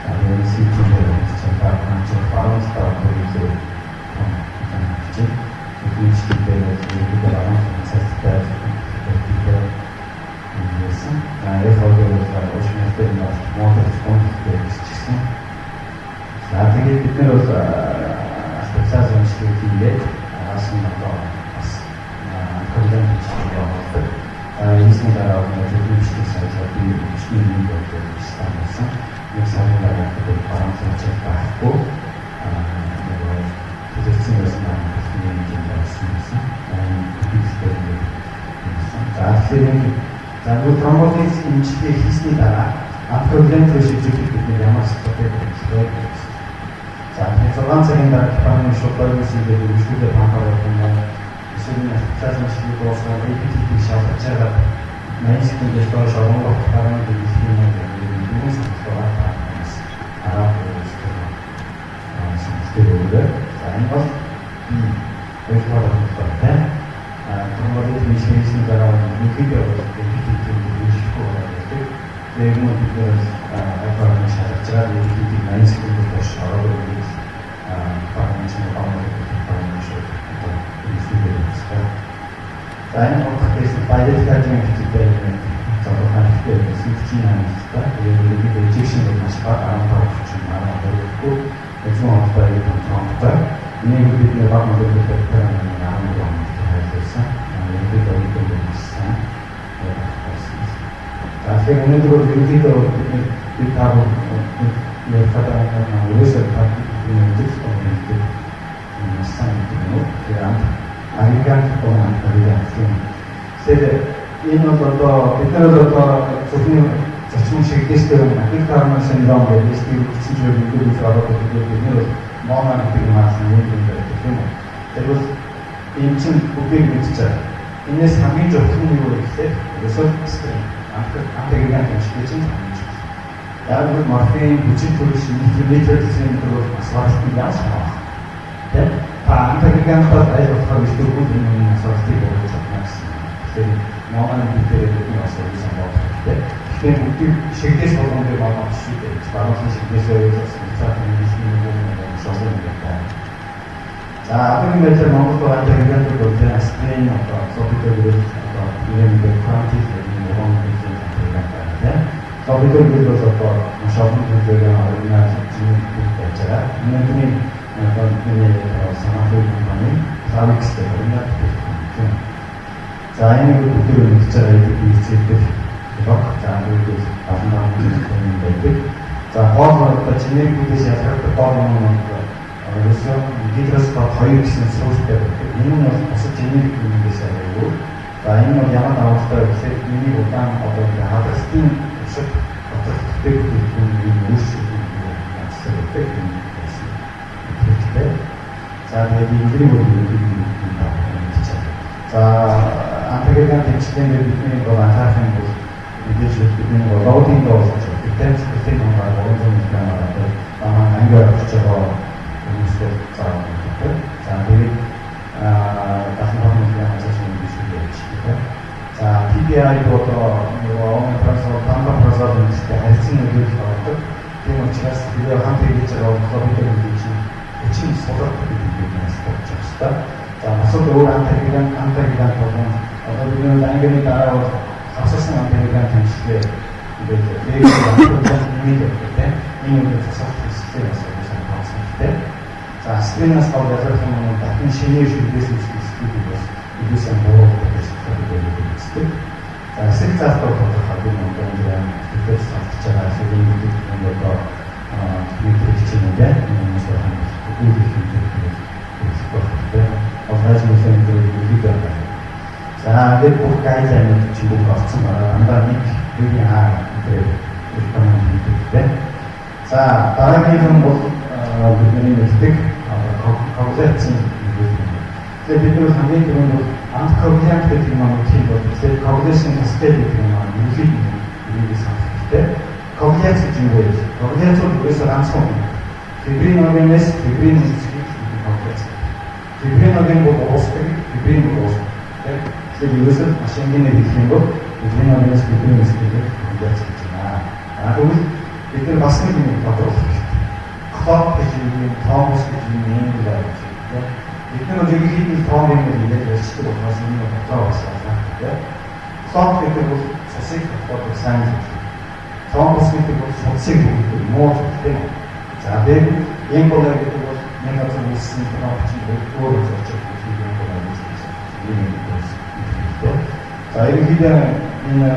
S3: Тэгээд CT-гээр онцчихсан баруун талд илүү том хэмжээ. Бидний чиглэлээр бол баруун цацтай байсан. Яг хоёр бол уушмтай нь бол модер контакттэй гэсэн. За тэгээд бид нар бол специал зэмшлэг хийгээд араас нь одоо бас контент хийх явуулдаг. Энэсний дараа бол зөвхөн сайжраад би өчний нэг бол болсон. Нэг сарын дараа бид баруун цацтай байхгүй. Нөгөө төлөвлөсөн байсан бидний хэмжээнд орсон байсан. За тэгэхээр за нөгөө тромболиз эмчилгээ хийсний дараа антикоагулянт руу шилжүүлэх бид нэр ямар стратеги вэ? За тэгэхээр 6 цагийн дараа гепарин шууд дөрвөн дээр үргэлжлүүлээ пампаар явах юм уу? Эсвэл плазма эмчилгээг дуусгаад APTT-г шалгаж байгаа 80 секундээс доош оронгох гепарин биелэх юм уу гэдэг нэгэн сонголт байгаа. Араа сонголтыг өгöö. За энэ бол би хоёрдугаар сонголттой. Тромболиз эмчилгээ хийсний дараа ерөнхийдөө APTT-г үргэлжлэхгүй байгаа гэдэг. Тэгээд мөн бид нэр гепарин шалгаж байгаа APTT-г 80 секундээс доош ороогүй гэж гепарин чинь гепарин шууд одоо үргэлжлүүлээ явуулсан. За энэ гурав кейс bilateral гэдэг нэг залуухан хэрэгтэй байсан 48 настай. Тэгээд ерөнхийдөө ejection бол маш бага 15 орчим 12-гүй эзэн холбоо юм томтой. Энийг бид нэр бага модель дээр 13 онд хайрлуулсан. Ерөнхийдөө энэ маш сайн. За тэгэхээр өнөөдөр бол ерөнхийдөө бид та ярихад ерөөсөө та
S1: бидний өндөр томьёотой маш сайн гэдэг юм уу. Тэгэхээр агрегант болон антагрегант юм. Тэгэхээр энэ бол одоо бид нар бол одоо зөвхөн зочин шигдээстэй юм. Акут коронар синдром гэдэг ST үргэлжлэн зүйл мэдээлэл ороод ирдэг. Бид нар бол моно гэдэг юм аасан юм байдаг тийм үү. Тэгвэл энэ чинь бүгдийг мэдчихэж байгаа. Энээс хамгийн чухал нь юу вэ гэхээр ерөөсөө аспирин. Антагрегант эмчилгээ чинь хамгийн чухал. Яг нь морфин, хүчин төрөш, нитроглицерин гэдэг бол бас варалтын яаж хамаах. Тэ? Та антагрегантаар аль болохоор бэлтгэхгүй энэ асуултыг бууж чадна гэсэн. Тэгэхээр моно гэдэг бидний бас үсэн болох хэрэгтэй. Тэгэхээр бүгдийг шигдээс болгон дээр моно шүү дээ. Баруулсан шигдээсээ бас цаасан нийслэлийн юм шосон юм байна. За одоогийн байдлаар Монголд байгаа антагрегантууд бол аспирин, одоо клопидогрел, одоо нэрмэг квантил гэдэг нэг уран бүлгийн антагрегант байна тийм. Клопидогрел бол одоо маш олон төрлийн оригинал зүйн бүх байж байгаа. Өнөөдрийн одоо бидний Sanofi компани Plavix гэх оригинал бүтээгдэхүүн тийм. За энэ бүгдийг мэдж байгаа ADP блок за бүгд 75 юм байдаг. За гол одоо генерикүүдээс ялгардаг гол юм нь ерөөсөө гидроспот 2 гэсэн суурьтай байдаг. Энэ нь бол бусад генерик юмнээс арайгүй. За энэ нь бол ямар давалтай вэ гэхээр энийг удаан одоо хадгалтын туршид доторх бүтээгдэхүүн юм өөрчлөлт янзлаг байдаг юм байсан. Хэрэгтэй. За тэгээд эдгээр бол бидний мэдчихэж байна. За антагрегант эмчилгээнд бидний бол анхаарах юм бол мэдээж бидний бол лоудинг болгож байдаг. Тийм цэцлэгийн хамгаар 300 мг-аар одоо манай анги авчиж байгаа хүмүүс бол заавал. За тэгээд 75 мг хацаач юм биш үү гэж тийм. За PPI одоо нөгөө омепразол, пантопразол гэдэгтэй харьцан нөлөөлөл ордог. Тийм учраас хэрвээ хамт хийж байгаа клопидогрел чинь хүчин сулрах гэдэг юм бас болж байгаа шүү дээ. За бусад өөр антагрегант болон одоо бидний ангины дараа бол хавсарсан антагрегант хэмжлээ ингээд антагрегант нэмээд байдаг тийм. Энэ үгээр засах хэсгээ бас сайн тооцсон тийм. За аспиринаас гол ялгарх юм нь дахин шинээр шүлгээс үүсгэх эсрэг бас илүү сайн буруу гэж үздэг. За эсрэг заалт бол тодорхой би одоо энэ итгэж салж байгаа эсвэл энэ гэдэг юм одоо мэдрэг чинь юм байна. Энэ хүмүүс үйл их юм гэдэг тийм. Олгож нэлээд үйл байна. За ингээд бүх гайдлайнууд чинь бүх орцсон байгаа. Дандаа нэг үеийн хаа гэдэг рекоменд хийдэг тийм. За дараагийнх нь бол бидний мэддэг коагуляцийн нөлөөлөл юм. Тэгэхээр бид нар хамгийн түрүүнд бол антикоагулянт гэдэг юм аа тийм бол тэгэхээр коагуляцийн каскад гэдэг юм аа ерөнхийдөө энийг санах хэрэгтэй. Коагуляц гэж юу вэ? Коагуляц бол ерөөсөө ганцхан юм. Фибриногенээс фибрин үүсгэхийг коагуляц. Фибриноген бол уусдаг, фибрин бол уусдаг. Тэгэхээр ерөөсөө маш энгийнээр хэлэх юм бол фибриногенээс фибрин үүсгэхийг коагуляц гэж байна. А тэгвэл бид нар бас нэг юм тодорхойлох хэрэгтэй. Clot гэж юм, тромбус гэж юм юм гэж тийм. Бид нар бол ерөнхийдөө тромбын гэж ярьчихдаг болохоос энэ нь дотроо бас ялгаатай тийм. Clot гэдэг бол цусыг тогтоодог сайн зүйл. Тромбус гэдэг бол судсыг өгдөг муу зүйл тийм. За тэгээд эмбола гэдэг бол нэг газар үүссэн тромб чинь өөр газар очиж эмбола гэж юм юм тийм. За ерөнхийдөө энэ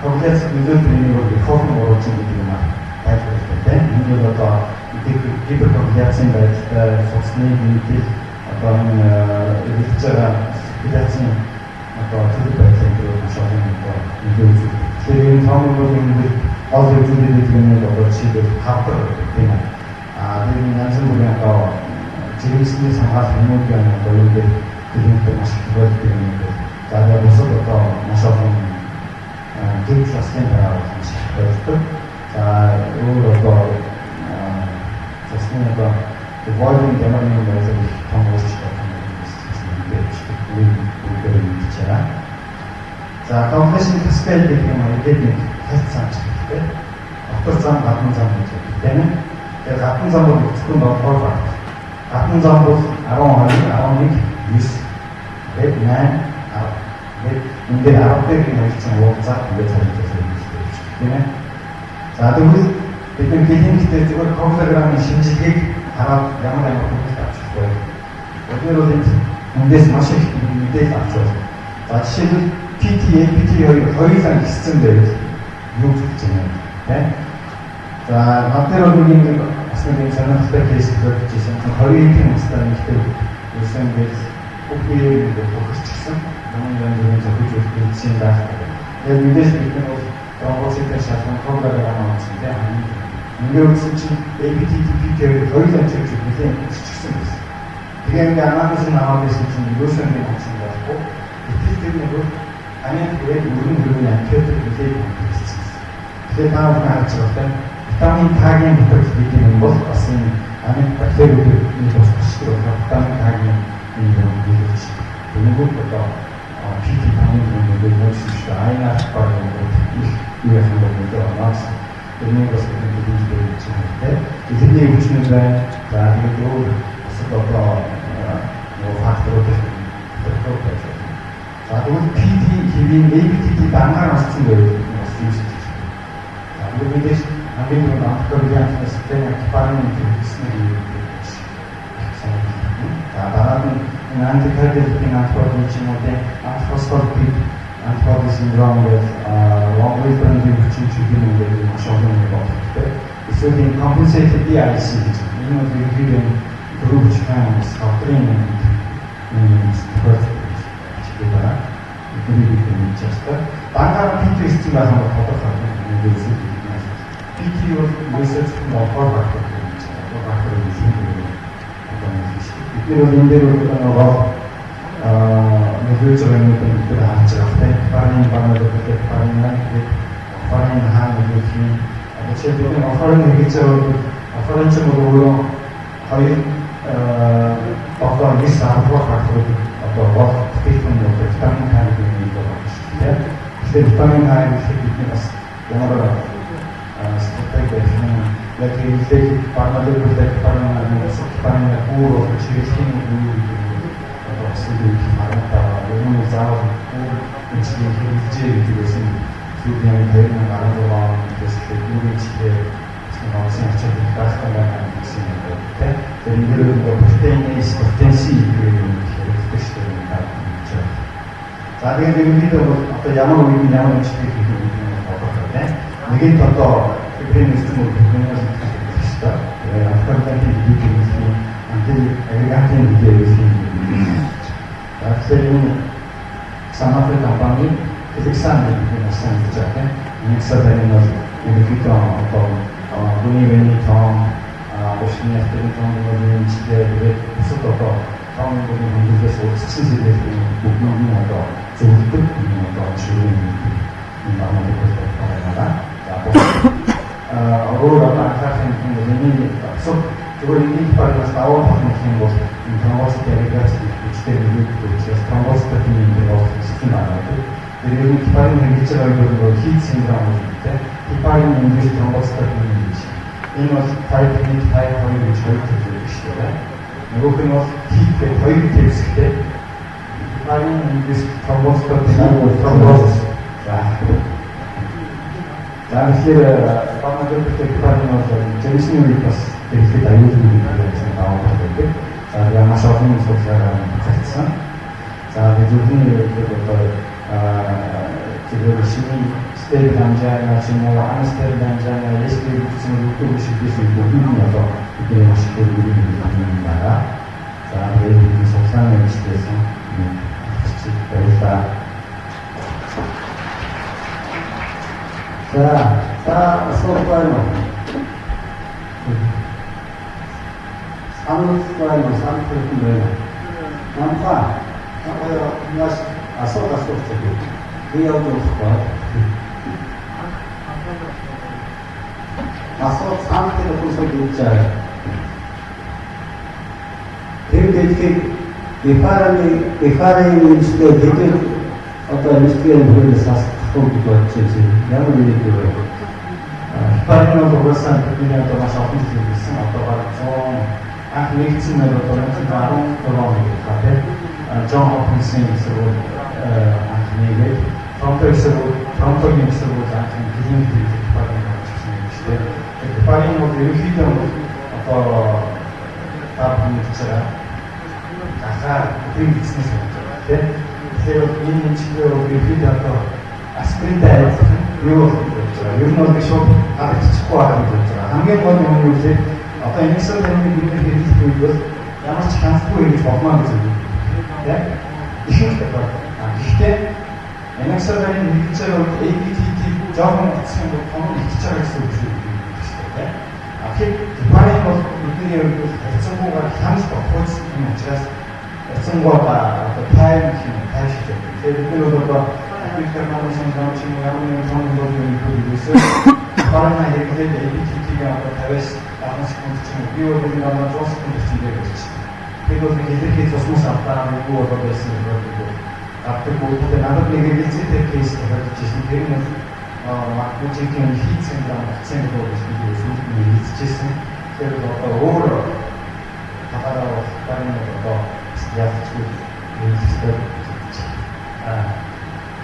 S1: коагуляц нөлөөлөл энийг бол реформ оруулж гэдэг юм аа тайлбарлах тийм. Энэ бол одоо гиперкоагуляцийн байдалтай судасны гэмтэл одоо энэ эргэлдэж байгаа циркуляцийн одоо төлөв байдлыг маш олон одоо нөлөө үзүүлдэг. Тэгэхээр энэ томор бол энэ гол үзүүлэлт гэдэг нь одоо жишээлбэл хавдар гэдэг тийм үү. Аа тэр янз бүрийн одоо жирэмсний хамгаалах юмнуудын одоо юу гэдэг клиникээр маш их тохиолддог юм байна. За тэгээд бусад одоо маш олон гэмтэл заслын дараа маш их тохиолддог. За өөр одоо засны одоо volume ямар нэгэн байдлаар их том өөрчлөлт авах юм гэж бүгдээр мэдж байгаа. За coagulation cascade гэх юм аа ингээд нэг хальт зам хэрэгтэй. Дотор зам, гадна зам гэж байдаг тийм ээ. Тэгэхээр гадна зам бол зөвхөн долдугаар фактор. Гадна зам бол 12, 11, 9, тэгээд 8, 10. Тэгээд энэ дээр 10 дээр энэ хоёр чинь уулзаад ингээд царилж байгаа тийм ээ. За тэгвэл бид нар клиниктэй зүгээр коагулограммын шинжилгээг хараад ямар ямар дүгнэлт авч болохгүй. Бид нар бол энд эндээс маш их мэдээлэл авч байна. За жишээлбэл PT, APT хоёр хоёулаа ихссэн байвал юу гэж байна вэ? За над дээр бол нэг юм бас нэг юм сонирхолтой кейс тохиолдож ирсэн. 20 хэдэн настай нэгтэй ерөөсөн ингээд бүх биеэр ингээд бохирчихсан. Юм янз бүрийн зохиж үлдсэн байх. Тэгээд мэдээж бид нар бол тромбоцитын шалган програмаар авсан тийм. Ингээд үзсэн чинь APTTP гэдэг хоёр антибиотик нэлээд өсчихсэн байсан. Тэгээ ингээд анализ нь аваад ирсэн чинь ерөөсөө нэг авсан байхгүй. Гэтэл тэр нэг амин хүрээд өргөн хөрвийн антибиотик нэлээд хүндэлсэн. Тэгэхээр та бүхэн харж байгаа тийм витамин К-гийн дутагдал гэдэг юм бол бас энэ амин бактериудыг нэг бас төстэй болохоор витамин К-гийн энэ юм нөлөөлж. Тэгэнгүүт одоо PT тамийн нөлөө нөөцсөн шүү дээ. INR баг их юу яах юм бол нөлөө оноо. Тэрнийг бас бид хэлж байж байгаа тийм. Тэрний өвчнүүд байна. За тэгээд өөр бас одоо нөгөө факторууд тодорхой байж байна. За тэгвэл PT хэвийн APTT дангаар насцсан байвал бас юм шиг. За тэгээд мэдээж хамгийн түрүүнд антикоагулянтаас тийм гепарин гэсэн юм гэж санагдана. За дараа нь энэ антикоагулянтын антибоди ч юм уу тийм антифосфолипид антибоди синдром гэж von Willebrand-ийн хүчин ч гэх юм ингээд маш олон юм боддог. Эсвэл энэ compensated DIC гэж энэ бол ерөнхийдөө дөрөв хаан бас хавдрын юм тохиолдол гэж байна. Эднийг бид мэдж байгаа. Дангаар PT өссөн байх нь тодорхой юм ерөөсөө PT бол ерөөсөө зөвхөн олгоор фактор гэж байна. Олгоор фактор гэж юм одоо нэг шүү. Бид нар бол энэ дээр нөгөө нөлөөж байгаа юмнууд бид нар харж байгаа тийм. Гепарин баналууд, гепарин тэгээд гепарин хаана нөлөөлөх юм. Одоо жишээ бид нар гепарин хэрэгж байгаа бол гепарин ч юм уу өөрөө 2 7 9 10 дугаар факторууд одоо гол бүтээгдэхүүн бол витамин К гэдэг юм байна шүү дээ. Тэгэхээр витамин К гэхэд бидний бас ямар стратеги байх юм яг хэрэглээ бармалыг гепарин гепарин бүр болгож хэрэглэх юм уу гэдэг одоо бас нэг харамтаа ер нь заавал бүр эмчилгээ хэрэглэжээ гэдэг байсан сүүлийн 2016 онд эхлээд бүр эмчилгээ онцгийн ачаал байхгүй байна гэсэн юм байна тийм. Тэгэхээр энэ дээр нөгөө протеин S, протеин C гэдэг юм хэрэглэдэг шүү дээ гэж байна. За тэгээд ерөнхийдөө бол одоо ямар үед нь ямар эмчилгээ хийх вэ гэдэг нь тодорхой тийм. Нэгэнт одоо гепарин өссөн үг бидний хэрэглэх хэрэгтэй. Тэгээд антикоагулянтын хэдий хэрэглэх юм, антиагрегантын хэдий хэрэглэх юм. За тэгэхээр энэ Sanofi компани Clexane гэдэг нь бас санагдаж байгаа тийм. Энexaline нь бол ерөнхийдөө одоо гүний вений том, уушгины артерийн том эмчилгээ тэгээд бусад одоо том гүний хөндлөлөөс үүссэн зэрэг бүгдийг нь одоо зөвлөдөг энэ одоо ширүүн энэ намыг байна. За өөр одоо анхаарах юм бол энэ бусад зүгээр энэ гепаринаас давуу тал нь гэх юм бол энэ тромбоцит агрегац хүчтэй нөлөөлдөг учраас тромбоцитын энэ бол хэсэг байна. Тэр ер нь гепарин хэрэглэж байгаа үед бол HIT синдром гэдэг тийм. Гепарин induced thrombocytopenia гэж. Энэ бол type 1, type 2 гэж хоёр төрөл байдаг шүү дээ. Нөгөөх нь бол HIT гэх хоёр төвсгтэй. Гепарин induced thrombocytopenia тромбоз. За тэгэхээр фармакологик гепарин бол жирэмсний үед бас хэрэглэхэд аюулгүй гэдэг юм давуу тал байдаг. За тэгээ маш олон судалгаагаар батлагдсан. За тэгээ зүрхний үед одоо зүгээр шинэ stable angina ч юм уу, unstable angina, ST гэсэн үгтэй шигдээс бүгд нь одоо бидний маш их үйл юм байна. За тэгээд бидний судалгааны эмчилгээсэн баярлалаа.
S3: За, та асуулт байна уу? Санал байна уу? Санал хэлсэн байна уу? Намха. Намха асуулт асуух гэдэг. Би явж болохгүй. Асуулт санал хэлсэн гэж байгаа. Тэр дэлхийг гепарины эмчилгээ хэдэн одоо эмчилгээний хүрээс асах уу гэж бодож байна. Ямар үйл вэ?
S1: Гепарин бол угаасаа бидний одоо маш олон жил хэрэглэсэн. Одоо бараг 100 анх нэгдсэн нь одоо 1916 он гэх юм тийм. Джон Хопкинсийн их сургууль анх нэгээд Торонтогийн их сургууль анх клиник гепарин гаргаж ирсэн юм шүү дээ. Гепарин бол ерөнхийдөө бол одоо та бүхэн мэдж байгаа гахаа бүхний гэснээс болж байгаа тийм. Тэгэхээр энэ эмчилгээ бол ерөнхийдөө одоо аспиринтай адилхан юу болох гэж бодож байгаа. Ер нь бол шууд харагдчихгүй байгаа гэж бодож байгаа. Хамгийн гол юм нь юу вэ? Одоо энэксапариныг бид нэр хэрэглэх үед бол ямар ч хяналтгүй хэрэглэж болно гэж үг. Тэ? Ихэнх тохиолдолд. Гэхдээ энэксапарин хэрэглэж байгаа үед APTT жоохон утсан бол том итгэж байгаа гэсэн үг шүү дээ. Тэ? Тэгэхээр гепарин бол бидний хувьд бол харьцангуйгаар хяналт болохгүй юм учраас харьцангуй одоо тайм гэх юм тайвшиж байдаг. Тэгэхээр бид нар бол одоо германын гам ч юм уу ямар нэгэн том бол юм ерөөсөө гепарина хэрэглээд APTT-г одоо 50-аас 70 секунд ч юм уу би бол энэ дандаа 100 секунд орчим дээр болчих. Тэр бол нэг илэрхий цусмас алдаа үгүй болоод байсан юм бол гардаг. Бүгдээ надад нэг хэрэгцээтэй кейс тохиолдож ирсэн. Тэр нь магадгүй жинхэнэ хит синдром болсон гэдэг гэж би сүүлд нь хэлчихсэн. Тэр бол одоо өөр талаараа бол гарын одоо ялцгүй хэрэгцээтэй гэж.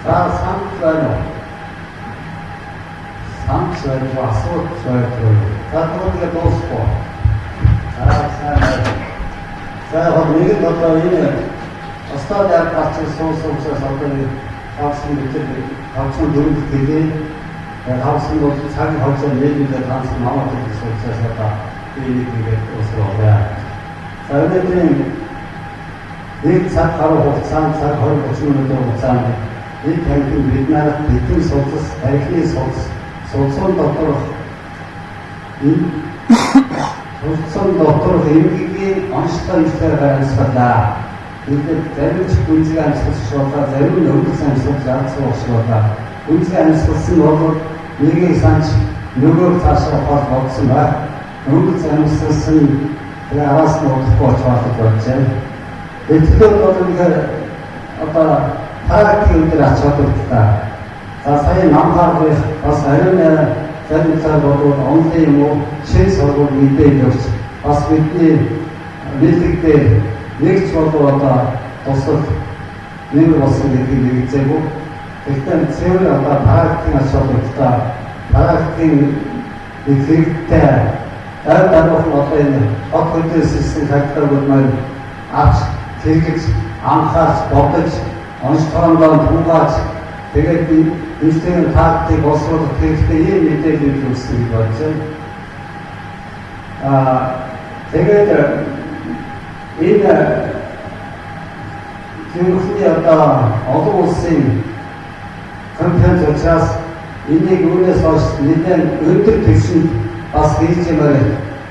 S3: За санал байна уу? Санал байж асуулт байж. За тэгвэл дуусахгүй. За сайн байна. За яг нэг нь одоо энэ Австралиар гарсан суусан учраас одоо нэг тавсан бид тавсан дөрөв гэлээ. Тавсан бол цаг хавцаа нийгэмдээ тансан намайг гэсэн учраас одоо би нэг нэгээд уусруулъя. За өнөөдрийн нэг цаг гаруй хугацаанд цаг 20 30 минутын хугацаанд энэ танхим бид нарт хэдэн судас, тархины судас, судсан доторх энэ судсан доторх эмгэгийн онцлог ихтэй амьсгалаа. Бид зарим ч гүнзгий амьсгалч болоо, зарим нь өнгөц амьсгалч ялцсан болоо. Гүнзгий амьсгалсан бол нэгийг санч нөгөөг цаашаа ухаад бодсон байх. Өнгөц амьсгалсан тэгээ араас нь удахгүй очих гэж бодож байна. Тэгэхээр бол үнэхээр одоо практик өдөр ач холбогдолтой. За сая намхаар бас ариун зарим талаар бодвол онлын юм уу шин сургууль мэдээлэл өгч бас бидний нийтлэг дээр нэг ч болов одоо тусал нэмэр болсон гэдгийг нэгзээгүй. Гэхдээ цэвэр одоо практикийн ач холбогдолтой практикийн нэг хэрэгтэй ай даруухан одоо энэ хот хөдөөс ирсэн хаагтарууд маань авч хэрэгж анхаарч бодож онц тоондоо тунгааж тэгээд институтын тактик боловсруулах хэрэгтэй ийм мэдээлэл өгсөн гэж бодож байна. Тэгээд энэ зөвхөн одоо олон улсын конференц учраас энийг үүнээс хойш нэлээд өндөр түвшинд бас хийж юмар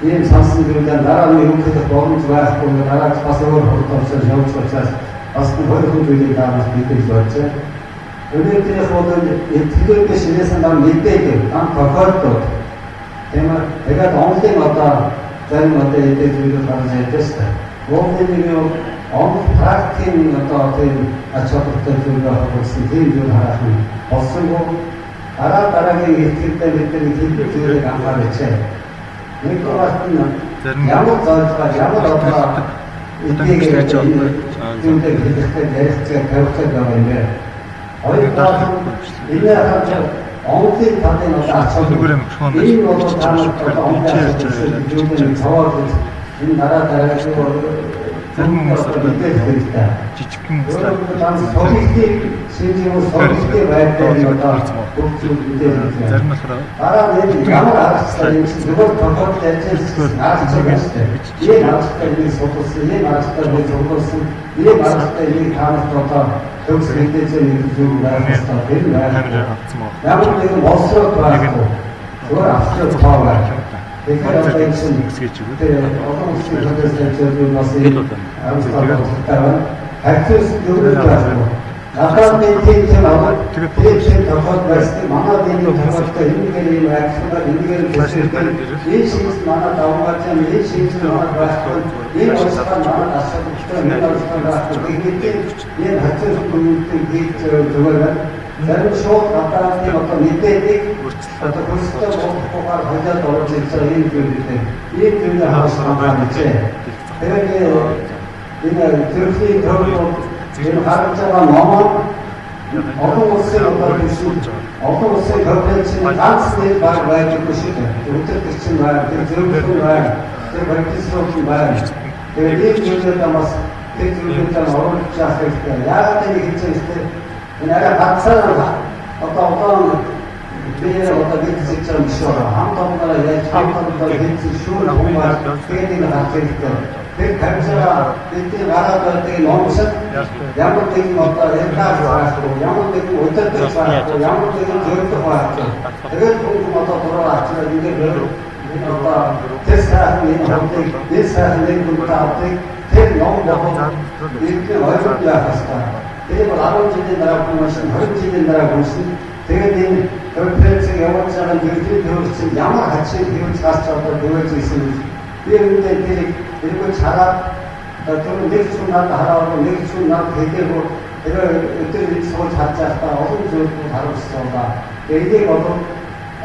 S3: ийм сансан зүйлээ дараа нь өгөх боломж байхгүй дараа бас өөр хурд учраас явж учраас бас нэг 20 зүйлийг даамаас мэдээж болж байна. Өнөөдрийнх бол итгэлтэй ширээсэн дан мэдээлэл, дан тохиолдол тийм ээ. Тэгээд онлын одоо зарим одоо эдгээр зүйлүүд гарч ирж байна шүү дээ. Монголын нэг юм онл практикийн одоо тийм ач холбогдолтой зүйл байх гэсэн тийм зүйл харах нь болсонгүй. Дараа дараагийн итгэлтэй бид нар хэдэн зүйлийг анхаарч байна. Нэгдүгээрт нь ямар зорилгоор ямар одоо эдгээр зүйлийг хэлэхдээ ярилцгаа тавих гэж байгаа юм бэ? Хоёрдугаар энэ хамт онлын талын одоо ач холбогдол энэ бол та нарт одоо онлын зүйлийг энэ дараа дараагийн
S7: зарим хүмүүс одоо
S3: мэдээлэх хэрэгтэй.
S7: Жижигхэн слайд
S3: субъектив шинжийн субъектив байдлаар одоо бүх зүйл мэдээлэх.
S7: Зарим болохоор
S3: дараа нь ямар аргачлал юм чинь зүгээр тохиолдол ярьж аргачлал байна шүү дээ. Ийм аргачлал энийг судалсан, ийм аргачлал энийг судалсан, ийм аргачлал энийг та нарт одоо төгс мэдээлэл нэг зүйл байх ёстой. Тэр байх. Ямар нэгэн боловсрол байхгүй. Зүгээр авчлал тоо байх. Тэгэхээр одоо энэ чинь
S7: үсгэж өгөөд
S3: тэр олон улсын төлөөс ажиллаж бас ийм аргачлал байна. Харьцуулс дөрөв байхгүй. Гадаад тийм тийм аваад тийм тийм тохиолдол байсан. Манай энэ тохиолдолд энэгээр ийм акцентаар энэгээр төсөөлөл энэ шинж манай давмгаж юм, энэ шинж манай байхгүй, энэ оролцоо манай асуудалтай, энэ оролцоо байхгүй. Тэгээд ийм харьцуулс дөрөвтэй хийж зүгээр байна. Зарим шууд гадаадын одоо мэдээллийг одоо хөрсөлтөй болохгүйгээр хожоод оруулж ирж байгаа ийм зүйл үү. Ийм зүйлээ хаашаа гэж. Тэгээд энэ төрлийн төвлөрөл энэ гаргаж байгаа номоо олон улсын одоо түвшинд олон улсын конференцийн ганц нэг баг байдаггүй шүү дээ. Өдөртөгч нь байна, тэр зөвлөх нь байна, тэр профессор нь байна. Тэгээд ийм зүйлүүдээ бас тэр зүйлүүдээ оруулж явах хэрэгтэй. Яагаад энийг хийж байгаа юм бэ? Энэ арай ганцаар одоо удаан Би одоо бид зэгж байгаа биш байгаа. Хамт олноороо яаж хамт олноор хийсэн шүүр хүмүүс тэгээд энэ гарч ирэхдээ тэр тавьж байгаа бидний гараад байдаг энэ урамшил ямар нэгэн одоо редакц байхгүй, ямар нэгэн удирдах байхгүй, ямар нэгэн зөвлөх байхгүй. Тэгээд хүн одоо дураар авчираад ингээд энэ одоо тэр сайхан энэ хотыг, энэ сайхан энэ хүнтэй авдаг тэр ном болов бидний ойлгох яах ёстой. Тэр бол 10 жилийн дараа хүмүүс, 20 жилийн дараа хүмүүс. Тэгээд энэ конференцийг явуулж байгаа мэргэжлийн төвчсөн ямар хачин хэвж гарч одоо төвөж ирсэн юм. Би үүндээ тэрийг эргүүлж хараад тэр нэг зүйл надад хараад нэг зүйл надад хэлээгүй тэр өдөр нэг сууж харж байхдаа олон зүйлүүд харуулсан ба. Тэгээд энийг бол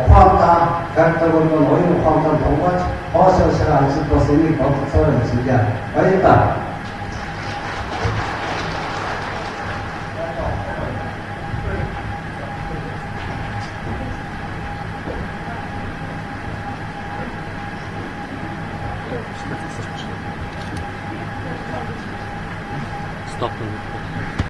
S3: ухаантай картаг бол оюун ухаантай тунгааж хоошоо ажил бас энийг бодолцоорой гэж хэлье. Баярлалаа.
S5: Stop.